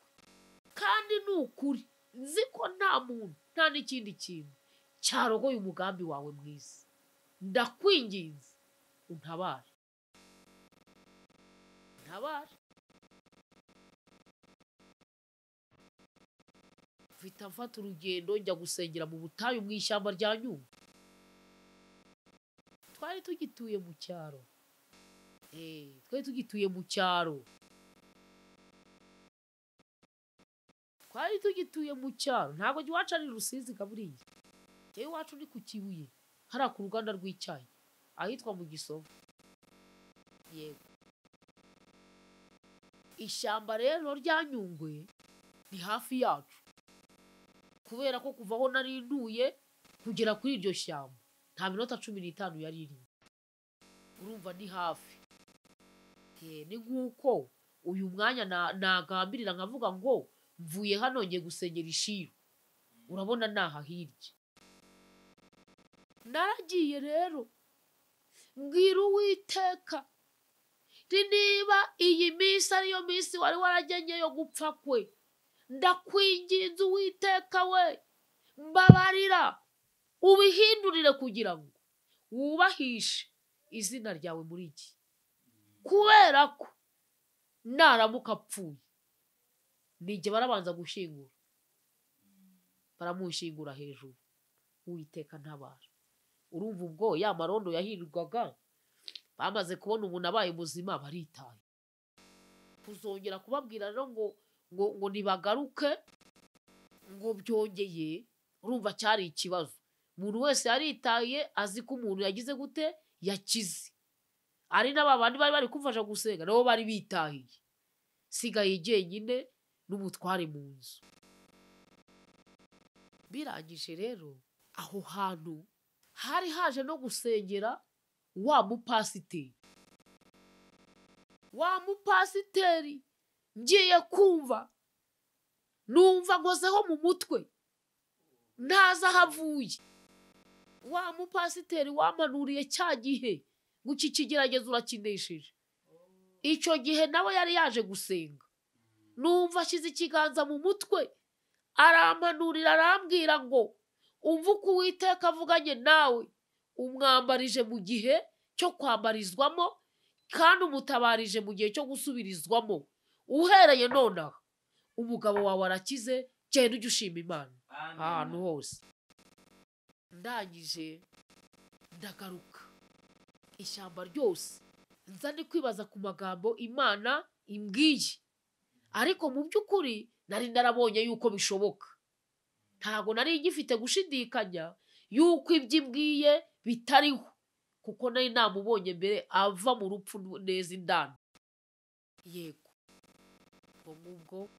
kandi ni ukuri nzi ko nta muntu nta n'ikindi kintu cyarogoye umugambi wawe mwiza. Ndakwinginze untabare, untabare. Mfita mfata urugendo njya gusengera mu butayu mu ishyamba rya Nyungwe. Twari tugituye mu cyaro, twari tugituye mu cyaro, twari tugituye mu cyaro. Ntabwo iwacu ari Rusizi kaburiya, njyewe iwacu ni ku Kibuye, hariya ku ruganda rw'icyayi ahitwa mu Gisovu. Yego, ishyamba rero rya Nyungwe ni hafi yacu, kubera ko kuva aho nari ntuye kugera kuri iryo shyamba nta minota 15 yari irimo. Urumva ni hafi. Ni nk'uko uyu mwanya nagambirira nkavuga ngo mvuye hano ngiye gusengera Ishiro, urabona naha hirya. Naragiye rero mbwira Uwiteka nti niba iyi minsi ariyo minsi wari waragenye yo gupfa kwe, ndakwinginze Uwiteka we, mbabarira ubihindurire kugira ngo wubahishe izina ryawe muri iki, kubera ko naramuka apfuye nijye barabanza gushyingura, baramushyingura hejuru. Uwiteka ntabara. Urumva ubwo ya marondo yahirwaga Bamaze kubona umuntu abaye muzima baritaye. Kuzongera kubabwira rero ngo nibagaruke ngo byongeye, urumva cyari ikibazo. Umuntu wese yaritaye azi ko umuntu yagize gute, yakize. Ari n'aba bandi bari bari kumfasha gusenga nabo bari bitahiye. Sigaye jyenyine n'umutware mu nzu. Birangije rero aho hantu hari haje no gusengera wa mupasiteri. Wa mupasiteri ngiye kumva numva nkozeho mu mutwe ntaza ahavuye. Wa mupasiteri wamanuriye cya gihe ngo iki kigeragezo urakinesheje. Icyo gihe nawe yari yaje gusenga, numva ashyize ikiganza mu mutwe arampanurira, arambwira ngo umva uko Uwiteka avuganye nawe, umwambarije mu gihe cyo kwambarizwamo kandi umutabarije mu gihe cyo gusubirizwamo. Uhereye nonaha umugabo wawe arakize, genda ujye ushima Imana ahantu hose. Ndangije ndagaruka ishyamba ryose nza ndi kwibaza ku magambo Imana imbwiye, ariko mu by'ukuri nari narabonye yuko bishoboka. Ntago nari ngifite gushidikanya yuko ibyo imbwiye bitariho, kuko nari namubonye mbere ava mu rupfu neza indani. Yego, ubwo ngubwo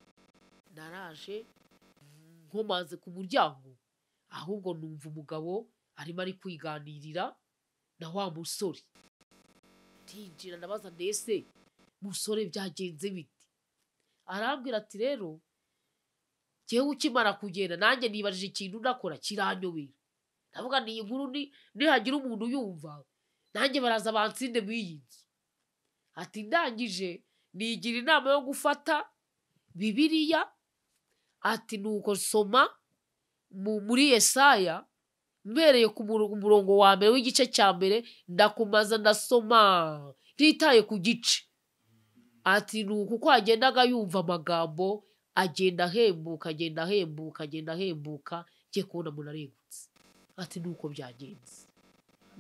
naraje nkomanze ku muryango, ahubwo numva umugabo arimo ari kwiganirira na wa musore. Ndinjira ndabaza, ndese musore byagenze bite? Arambwira ati rero jyewe ukimara kugenda nanjye nibajije ikintu ndakora kiranyobera. Ndavuga ni inkuru nihagira umuntu yumva nanjye baraza bansinde mu iyi nzu. Ati ndangije nigira inama yo gufata Bibiliya, ati nuko soma muri Yesaya mbereye ku murongo wa mbere w'igice cya mbere, ndakumaza ndasoma ntitaye ku gice. Ati nuko uko agendaga yumva amagambo agenda ahembuka, agenda ahembuka, agenda ahembuka, ngiye kubona umuntu aregutse. Ati nuko byagenze,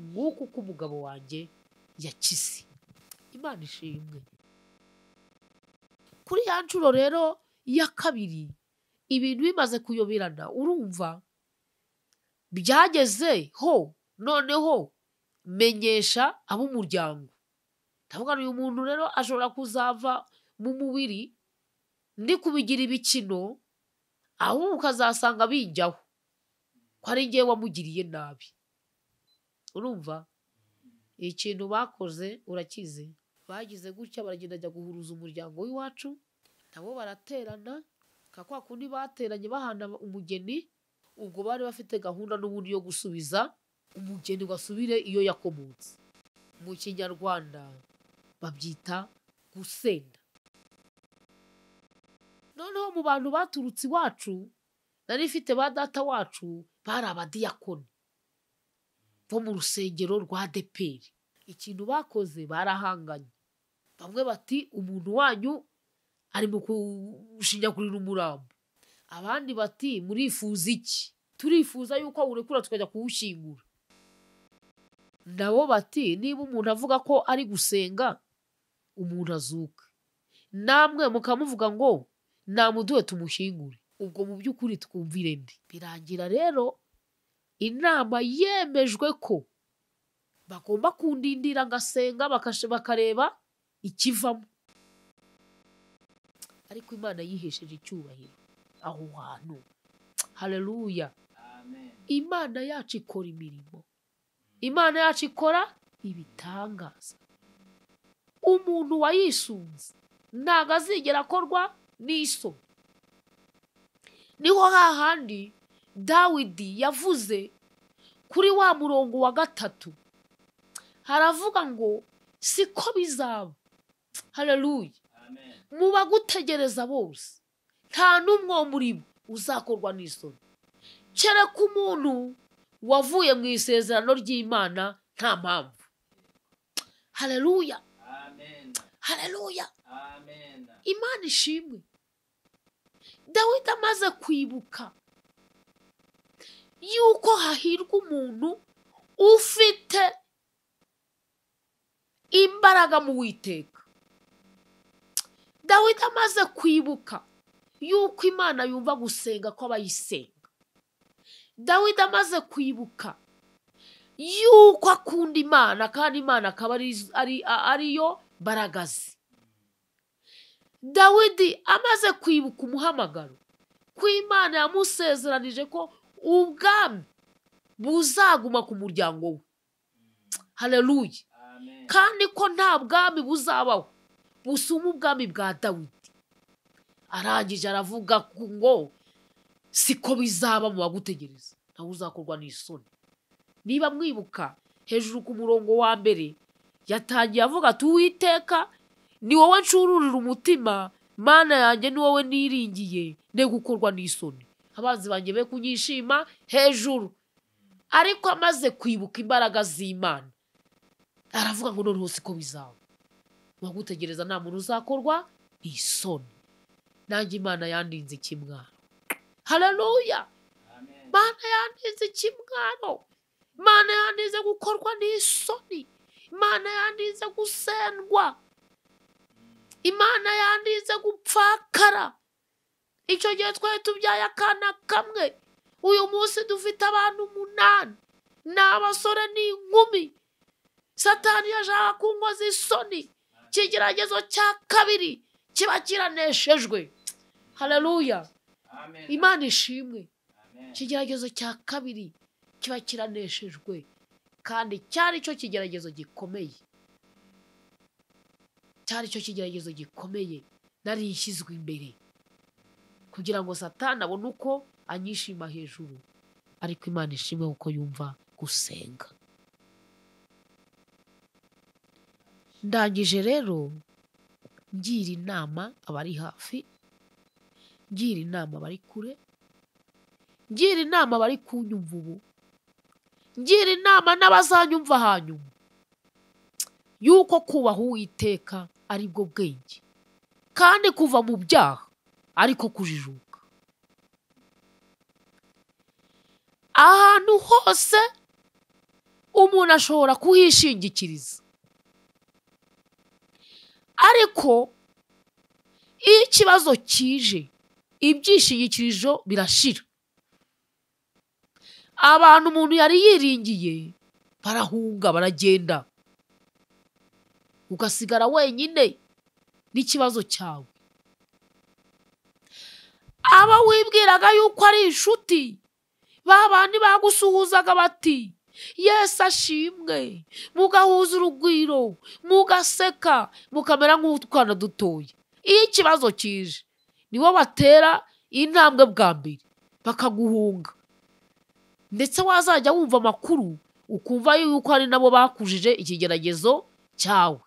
nguko uko umugabo wanjye yakize. Imana ishimwe. Kuri ya nshuro rero ya kabiri ibintu bimaze kuyoberana, urumva byageze ho noneho menyesha ab'umuryango. Ndavuga uyu muntu rero ashobora kuzava mu mubiri ndi kubigira ibikino, ahubwo ukazasanga bijyaho ko ari njye wamugiriye nabi. Urumva ikintu bakoze urakize. Bagize gutya baragenda ajya guhuruza umuryango w'iwacu, nabo baraterana nka kwa kundi bateranye bahana umugeni. Ubwo bari bafite gahunda n'ubundi yo gusubiza umugeni ngo asubire iyo yakomotse. Mu Kinyarwanda babyita gusenda. Noneho mu bantu baturutse iwacu nari mfite ba data wacu bari abadiyakoni bo mu rusengero rwa ADEPR. Ikintu bakoze barahanganye, bamwe bati umuntu wanyu ari mu gushinyagurira umurambo, abandi bati murifuza iki? Turifuza yuko awurekura tukajya kuwushyingura. Nabo bati niba umuntu avuga ko ari gusenga umuntu azuka, namwe mukamuvuga ngo namuduhe tumushyingure, ubwo mu by'ukuri twumvire ndi. Birangira rero inama yemejwe ko bagomba kundindira ngasenga bakareba ikivamo. Ariko Imana yihesheje icyubahiro aho hantu. Haleluya. Amen. Imana yacu ikora imirimo, Imana yacu ikora ibitangaza. Umuntu wayisunze ntago azigera akorwa n'isoni. Niho hahandi Dawidi yavuze kuri wa murongo wa 3, haravuga ngo siko bizaba. Haleluya. Amen. Mu bagutegereza bose nta n'umwe muri bo uzakorwa n'isoni, kereka umuntu wavuye mu isezerano ry'Imana nta mpamvu. Haleluya. Amen. Haleluya. Amen. Imana ishimwe. Dawidi amaze kwibuka yuko hahirwa umuntu ufite Imbaraga mu Uwiteka. Dawidi amaze kwibuka yuko Imana yumva gusenga kw'abayisenga, Dawidi amaze kwibuka yuko akunda Imana kandi Imana akaba ariyo mbaraga ze, Dawidi amaze kwibuka umuhamagaro ko Imana yamusezeranije ko ubwami buzaguma ku muryango we. Haleluya. Kandi ko nta bwami buzabaho busumba ubwami bwa Dawidi. Arangije aravuga ngo siko bizaba mu bagutegereza, ntawe uzakorwa n'isoni. Niba mwibuka hejuru ku murongo wa mbere yatangiye avuga ati Uwiteka ni wowe ncururira umutima, Mana yanjye ni wowe niringiye, ne gukorwa n'isoni, abanzi banjye be kunyishima hejuru. Ariko amaze kwibuka imbaraga z'Imana aravuga ngo noneho siko bizaba, wagutegereza nta muntu uzakorwa isoni. Nanjye Imana yandinze ikimwaro. Haleluya. Imana yandinze ikimwaro, Imana yandinze gukorwa n'isoni, Imana yandinze gusendwa, Imana yandinze gupfakara. Icyo gihe twari tubyaye akana kamwe, uyu munsi dufite abantu 8, ni abasore n'inkumi. Satani yashaka kunkoza isoni. Ikigeragezo cya kabiri kiba kiraneshejwe. Haleluya. Imana ishimwe. Ikigeragezo cya kabiri kiba kiraneshejwe, kandi cyari cyo kigeragezo gikomeye, cyari cyo kigeragezo gikomeye nari nshyizwe imbere kugira ngo Satani abone uko anyishima hejuru. Ariko Imana ishimwe kuko yumva gusenga. Ndangije rero ngira inama abari hafi, ngira inama abari kure, ngira inama abari kunyumva ubu, ngira inama n'abazanyumva hanyuma, yuko kubaha Uwiteka ari bwo bwenge, kandi kuva mu byaha ariko kujijuka. Ahantu hose umuntu ashobora kuhishingikiriza, ariko iyo ikibazo kije ibyishingikirizo birashira. Abantu umuntu yari yiringiye barahunga, baragenda, ugasigara wenyine n'ikibazo cyawe. Aba wibwiraga yuko ari inshuti, ba bandi bagusuhuzaga bati Yesu ashimwe, mugahuza urugwiro, mugaseka, mukamera nk'utwana dutoya. Iyo ikibazo kije nibo batera intambwe bwa mbere bakaguhunga, ndetse wazajya wumva amakuru ukumva yuko ari nabo bakujije ikigeragezo cyawe.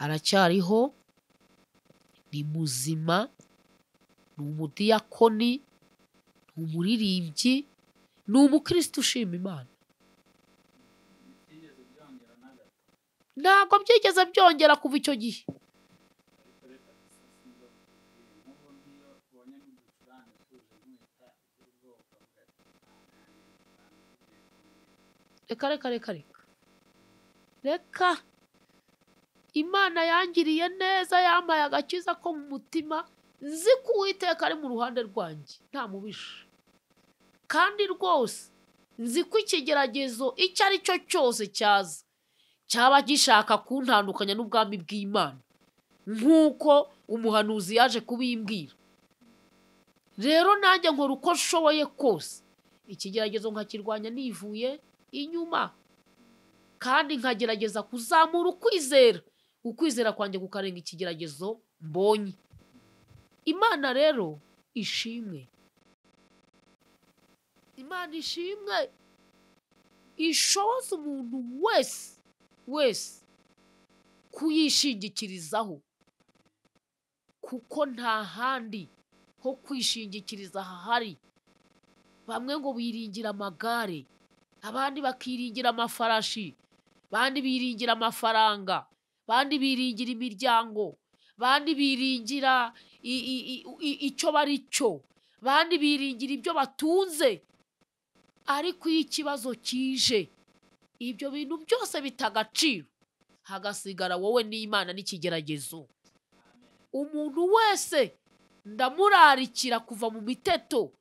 Aracyariho, ni muzima, ni umudiyakoni, ni umuririmbyi, ni umukristo ushima Imana. Ntabwo byigeze byongera kuva icyo gihe. Reka reka reka reka reka, Imana yangiriye neza, yampaye agakiza ko mu mutima, nzi ko Uwiteka ari mu ruhande rwanjye nta mubisha, kandi rwose nzi ko ikigeragezo icyo ari cyo cyose cyaza cyaba gishaka kuntandukanya n'ubwami bw'Imana, nk'uko umuhanuzi yaje kubimbwira. Rero nanjye nkora uko nshoboye kose ikigeragezo nkakirwanya nivuye inyuma, kandi nkagerageza kuzamura ukwizera, ukwizera kwanjye kukarenga ikigeragezo mbonye. Imana rero ishimwe, Imana ishimwe, ishoboza umuntu wese wese kuyishingikirizaho. Kuko nta handi ho kwishingikiriza hahari. Bamwe ngo biringira amagare, abandi bakiringira amafarashi, abandi biringira amafaranga, abandi biringira imiryango, abandi biringira icyo bari cyo, abandi biringira ibyo batunze. Ariko iyo ikibazo kije, ibyo bintu byose bita agaciro, hagasigara wowe n'Imana n'ikigeragezo. Umuntu wese ndamurarikira kuva mu miteto,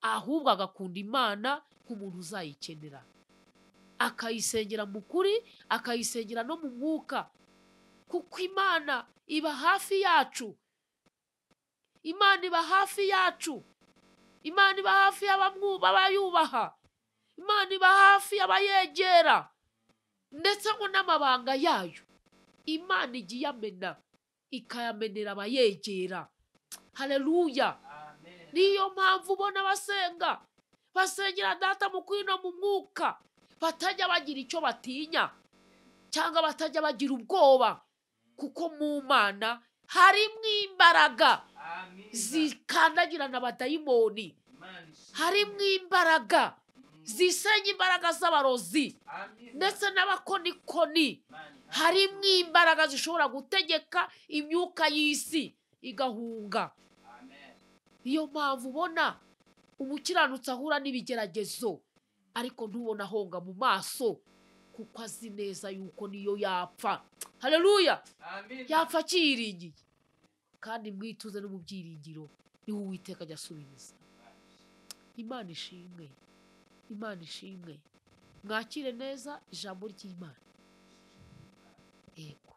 ahubwo agakunda Imana nk'umuntu uzayikenera, akayisengera mu kuri, akayisengera no mu mwuka, kuko Imana iba hafi yacu. Imana iba hafi yacu. Imana iba hafi y'abayubaha. Imana iba hafi y'abayegera, ndetse ngo n'amabanga yayo Imana ijya iyamena, ikayamenera abayegera. Haleluya. Niyo mpamvu ubona basenga, basengera Data mu kuri no mu mwuka, batajya bagira icyo batinya cyangwa batajya bagira ubwoba, kuko mu Mana harimo imbaraga zikandagirana abadayimoni, harimo imbaraga zisenya imbaraga z'abarozi ndetse n'abakonikoni, harimo imbaraga zishobora gutegeka imyuka y'isi igahunga. Niyo mpamvu ubona umukiranutsi ahura n'ibigeragezo, ariko ntubona ahonga mu maso, kuko azi neza yuko niyo yapfa. Haleluya. Yapfa akiyiringiye. Kandi mwituze no mu byiringiro, niho Uwiteka ajya asubiza. Imana ishimwe. Imana ishimwe. Mwakire neza ijambo ry'Imana. Yego.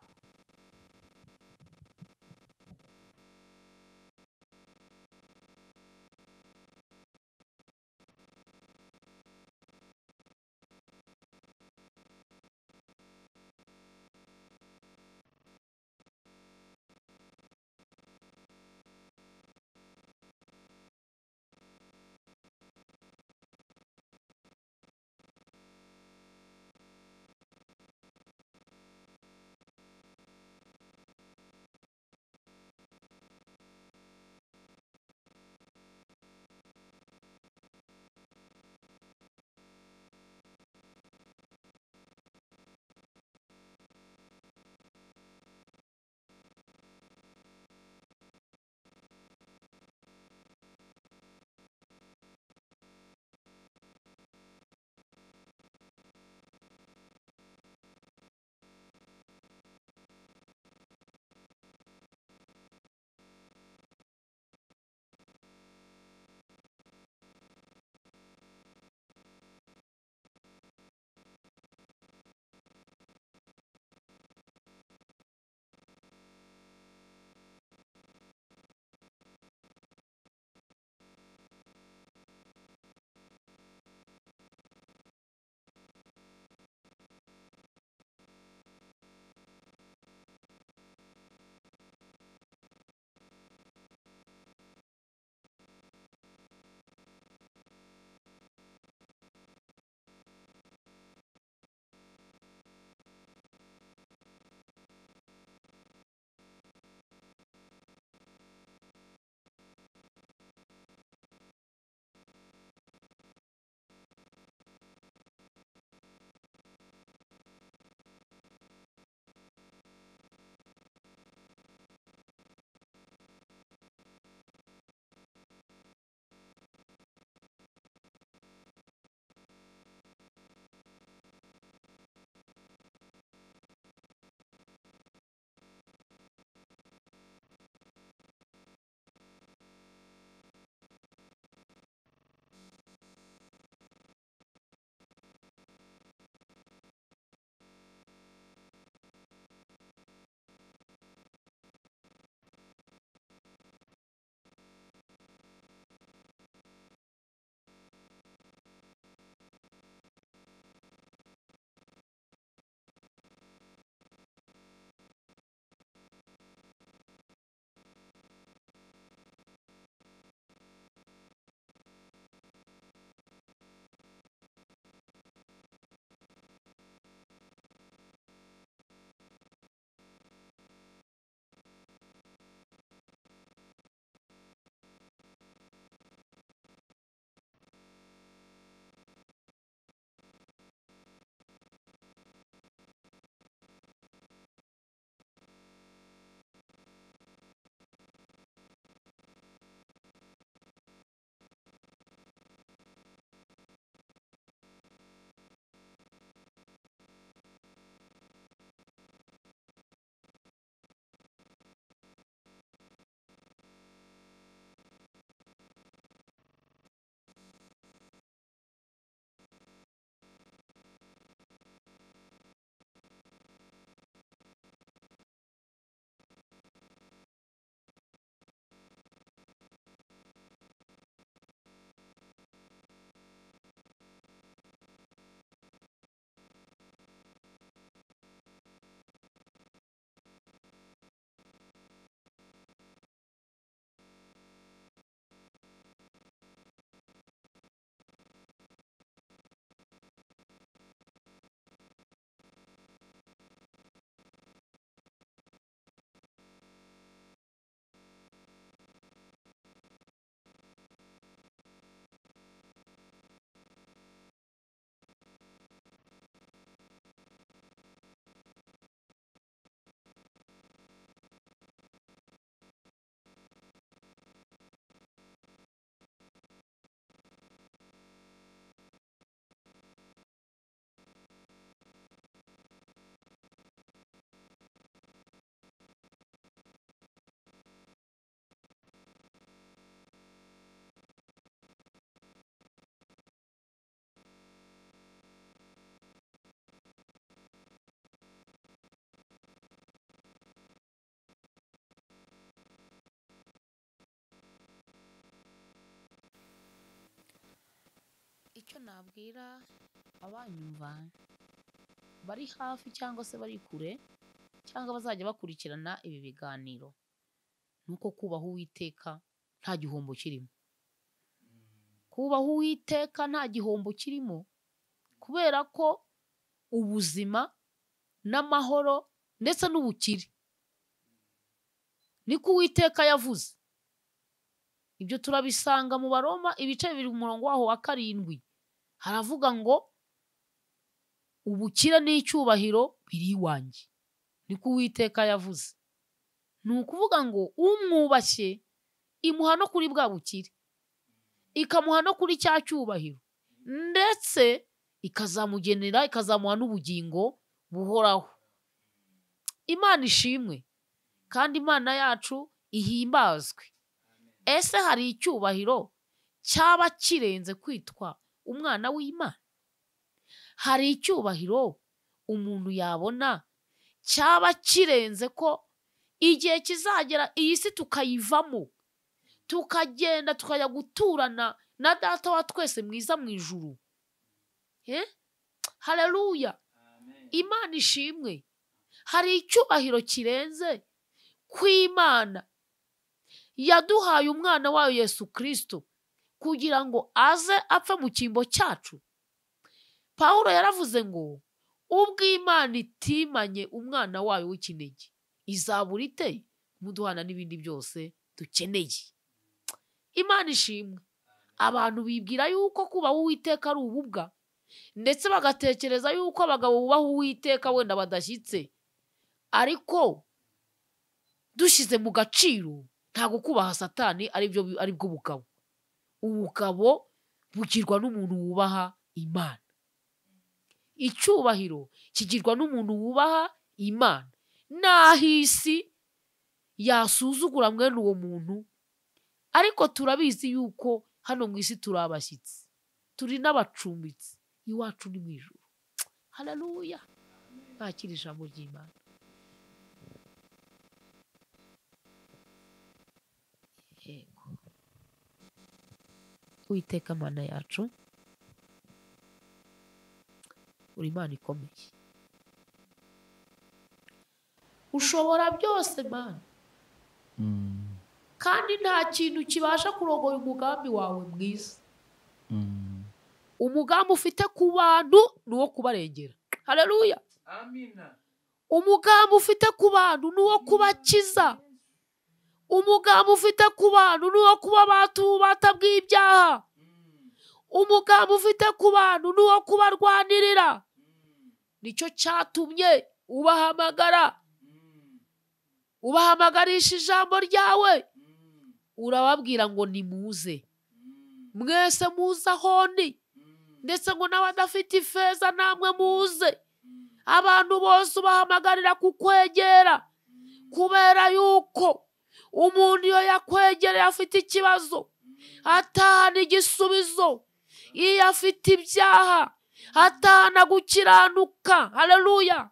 Nabwira abanyumva bari hafi cyangwa se bari kure cyangwa bazajya bakurikirana ibi biganiro, nuko kubaha Uwiteka nta gihombo kirimo. Kubaha Uwiteka nta gihombo kirimo, kubera ko ubuzima n'amahoro ndetse n'ubukire niko Uwiteka yavuze. Ibyo turabisanga mu Baroma ibice 2 umurongo waho wa 7, haravuga ngo ubukire n'icyubahiro biri iwanjye, niko Uwiteka yavuze. Ni ukuvuga ngo umwubashye imuha no kuri bwa bukire, ikamuha no kuri cya cyubahiro, ndetse ikazamugenera, ikazamuha n'ubugingo buhoraho. Imana ishimwe kandi Imana yacu ihimbazwe. Ese hari icyubahiro cyaba kirenze kwitwa umwana w'Imana? Hari icyubahiro umuntu yabona cyaba kirenze ko igihe kizagera iyi si tukayivamo, tukagenda tukajya guturana na Data wa twese mwiza mu ijuru? Haleluya, Imana ishimwe. Hari icyubahiro kirenze kw'Imana yaduhaye umwana wayo Yesu Kristo kugira ngo aze apfe mu cyimbo cyacu. Pawulo yaravuze ngo ubwo Imana itimanye umwana wayo w'ikinege, izabura ite muduhana n'ibindi byose dukeneye? Imana ishimwe. Abantu bibwira yuko kubaha Uwiteka ari ububwa, ndetse bagatekereza yuko abagabo bubaha Uwiteka wenda badashyitse, ariko dushyize mu gaciro ntabwo kubaha Satani ari bwo bugabo. Ubugabo bugirwa n'umuntu wubaha Imana. Icyubahiro kigirwa n'umuntu wubaha Imana. Naho isi yasuzugura mwene uwo muntu, ariko turabizi yuko hano mu isi turi abashyitsi, turi n'abacumbitsi, iwacu ni mu ijuru. Haleluya, nakira ijambo ry'Imana. Yego, Uwiteka Mana yacu, uri Imana ikomeye, ushobora byose Mana, kandi nta kintu kibasha kurogoya umugambi wawe mwiza. Umugambi ufite ku bantu ni uwo kubarengera. Haleluya. Amina. Umugambi ufite ku bantu ni uwo kubakiza. Umugambi ufite ku bantu ni uwo kuba ububata bw'ibyaha. Umugambi ufite ku bantu ni uwo kubarwanirira. Nicyo cyatumye ubahamagara, ubahamagarisha ijambo ryawe, urababwira ngo nimuze mwese, muze aho ndi, ndetse ngo n'abadafite ifeza namwe muze. Abantu bose ubahamagarira kukwegera, kubera yuko umuntu iyo yakwegereye afite ikibazo atahana igisubizo, iyo afite ibyaha atahana gukiranuka. Haleluya.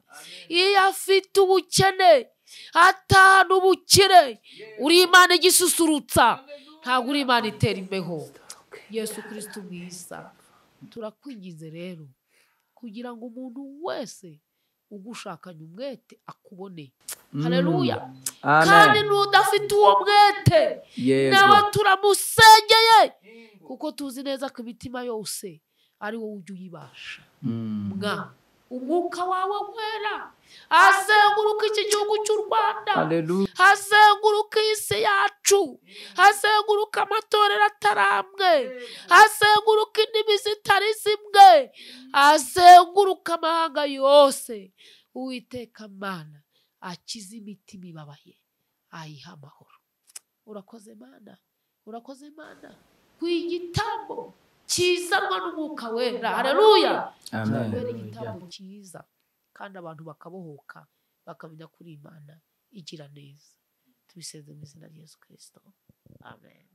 Iyo afite ubukene atahana ubukire. Uri Imana igisusurutsa, ntabwo uri Imana itera imbeho. Yesu Kristo mwiza, turakwinginze rero kugira ngo umuntu wese ugushakanye umwete akubone. Haleluya. Kandi n'udafite uwo mwete nawe turamusengeye, kuko tuzi neza ko imitima yose ari wowe ujya uyibasha. Mwa umwuka wawe wera azenguruka iki gihugu cy'u Rwanda, azenguruka isi yacu, azenguruka amatorero ataramwe, azenguruka indimi zitari zimwe, azenguruka amahanga yose. Uwiteka Mana akize imitima ibabaye, ayiha amahoro. Urakoze Mana, urakoze Mana ku igitambo kizanwa n'umwuka wera. Haleluya. Amen. Igitambo cyiza, kandi abantu bakabohoka, bakamenya kuri Imana igira neza. Tubiseze mu izina rya Yesu Kristo. Amen.